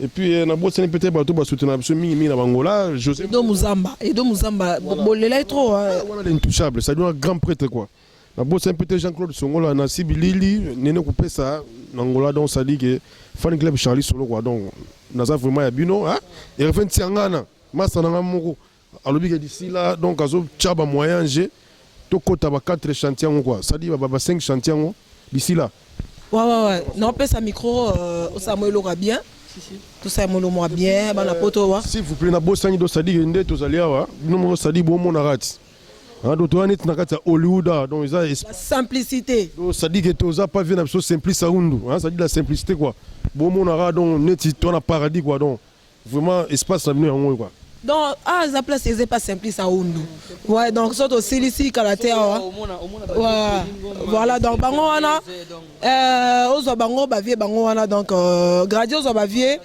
et puis na bosani peut-être bato ba soutenir biso mingi mingi na Bangola, José. Edo Muzamba, Edo Muzamba, bolela ye trop, hein. Voilà, l'intouchable, ça un grand prêtre quoi. Na bosani peut-être Jean-Claude Songola na Sibilili nene kopesa na Angola. Donc ça dit que fan club Charlie Solo quoi. Donc naza vraiment ya bino, hein. Hervé Ntiangana, masa na nga moko, alobi ke d'ici là, donc azotia bamoyen g tokota ba 4 chantier yango quoi, ça dit ba 5 chantier yango d'ici là. Ouais, naopesa micro, osala mo eloko ya bien, tosala mo eloko ya bien, bana poto wa. S'il vous plaît, nabosani do, c'est-à-dire nde tozali awa, bino moko, c'est-à-dire bomonaka ti. Ah, donc toza neti na kati ya Hollywood awa, donc eza La simplicité. Donc c'est-à-dire que toza pas vie na biso simplice aundu, hein, c'est-à-dire la simplicité quoi. Bomonaka donc neti to na paradis quoi. Donc vraiment espace na bino yango oyo quoi. Donc ah, eza place, eza pas simplice aundu. Ouais, donc so tosilisi kala te awa. Ouais, voilà, donc bango wana, ozwa bango bavie bango wana, donc gradi ozwa bavie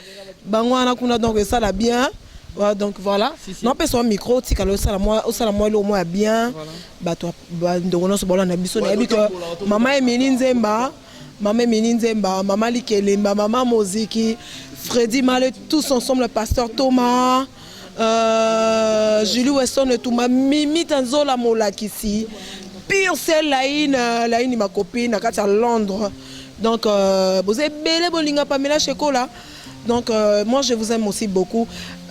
bango wana kuna, donc esala bien. Ouais, donc voilà. Naopesa wa micro, otikala osala mwa eloko mwa ya bien. Bato bandeko nyonso balanda biso, nayebi ke mama Emili Nzemba, mama Emili Nzemba, mama Likelemba, mama Moziki, Freddy Male, tous ensemble, le pasteur Thomas, Julie Weston Etumba, Mimi Tanzola Molakisi, pire celle Laine, Laine ma copine na kati ya Londres. Donc boza ebele bolinga Pamela Shekola. Donc moi je vous aime aussi beaucoup.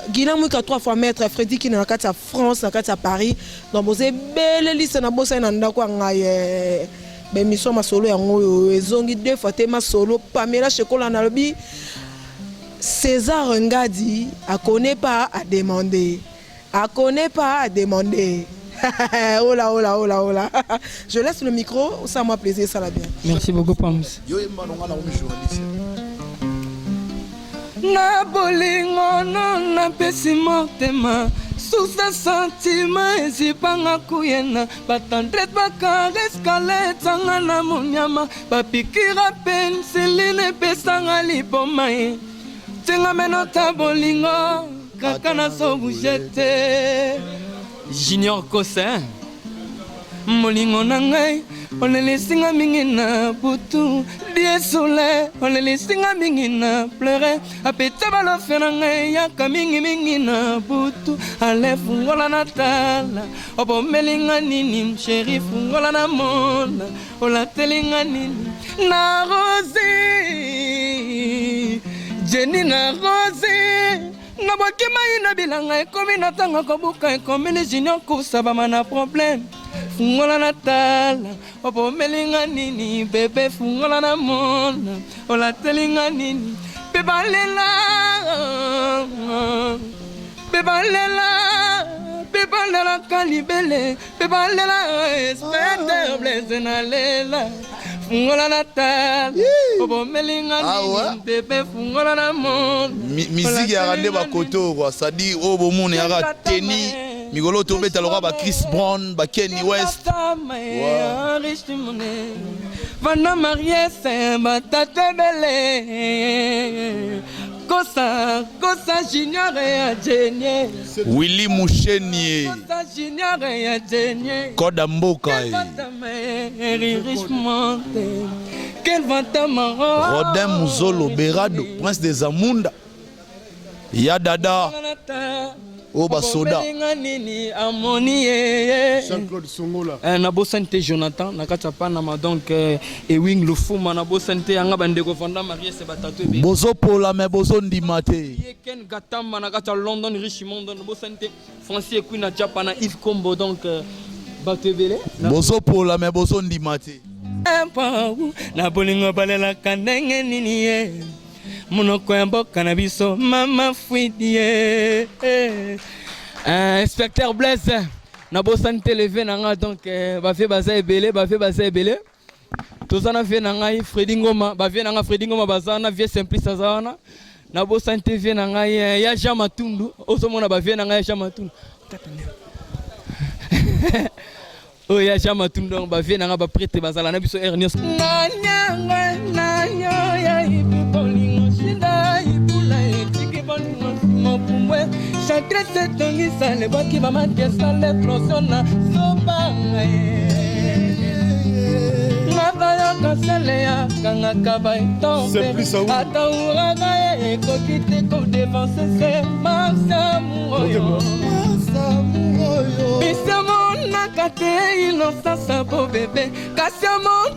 Guilain Mwika trois fois maître, Freddy Kina na kati ya France, na kati ya Paris. Donc boza ebele, liste na bosani na ndako ya ngai, baémission masolo yango oyo ezongi deux fois te. Masolo Pamela Shekola, nalobi César Ngadi a connaît pas à demander. A connaît pas à demander. Oh là, oh là, oh là, oh là. Je laisse le micro, ça m'a plaisir, ça l'a bien. Merci beaucoup, Pams. Yo yemba nonga na komi journaliste. Na bolingo no napesi motema, susa sentiment ezipanga kuyena, batendresse bacaresses kaletanga na monyama, bapikira pensiline epesanga liboma ye ntinga menota bolingo kaka nazobouger te. Junior Kosin, molingo na ngai olelisinga mingi na butu diesole, olelisinga mingi na pleure apeta balofe na ngai yaka mingimingi na butu. Ale fungola na tala obomelinga nini, chéri, fungola na mona olatelinga nini na Rosi Jeni na Rosi nabwaki mai na bilanga ekomi na ntango kobuka ekomeli. Junior kusabama na problème, fungola na tala obomelinga nini, bébé, fungola na mona olatelinga nini mpe balela mpe balela mpe balelaka libele mpe balela inspecteur Blaise nalela, fungola na tala obomelinga nini, bébé, fungola na mona. Misiki yaka nde bakoto quoi, c'est-à-dire oyo bomona yaka teni mikolo tobeta lokola ba Chris Brown, ba Kenny West. Vanda mariese batata ebele kosa kosa junior ya Jenie. Willy Mushenie. Kosa junior ya Jenie. Koda mboka. Richement quel Rodin Muzolo Berado, prince des Amunda ya dada. Oyo basoda. Okomelinga nini amoni ye. Jean-Claude Songola. Nabosani te Jonathan na kati ya Panama, donc Ewing Lufuma, nabosani te yanga bandeko Vanda Mariese, batatu ebele. Bozopola me bozondima te. Ye Ken Gatamba na kati ya London, Richmond, nabosani te Francis Ekwina na Japa na Yves Kombo, donc bato ebele. Bozopola me bozondima te. Na bolingo balelaka ndenge nini ye, monoko ya mboka na biso, mama Fwidi ye. Inspecteur Blaise, nabosani te leve na nga, donc bavie baza ebele, bavie baza ebele. Toza na vie na ngai Fredi Ngoma, bavie na nga Fredi Ngoma baza wana, vie Simplice aza wana. Nabosani te vie na ngai ya Jean Matundu, ozomona bavie na ngai ya Jean Matundu, oyo ya Jean Matundu, donc bavie na nga baprêtre bazala na biso aire nyonso. Nanyanga nanyo ya ipi bolingo shinda ibula etiki bolingo mopumbwe chagresse etongisa lebwaki bamakesale closion na sobanga nabayoka sele ya kangaka baetombe. Simplice Aoud. Ata uraka ye ekoki te kodevanse se masamu oyo biso monaka te innocence bo bebe, kasi amonaka.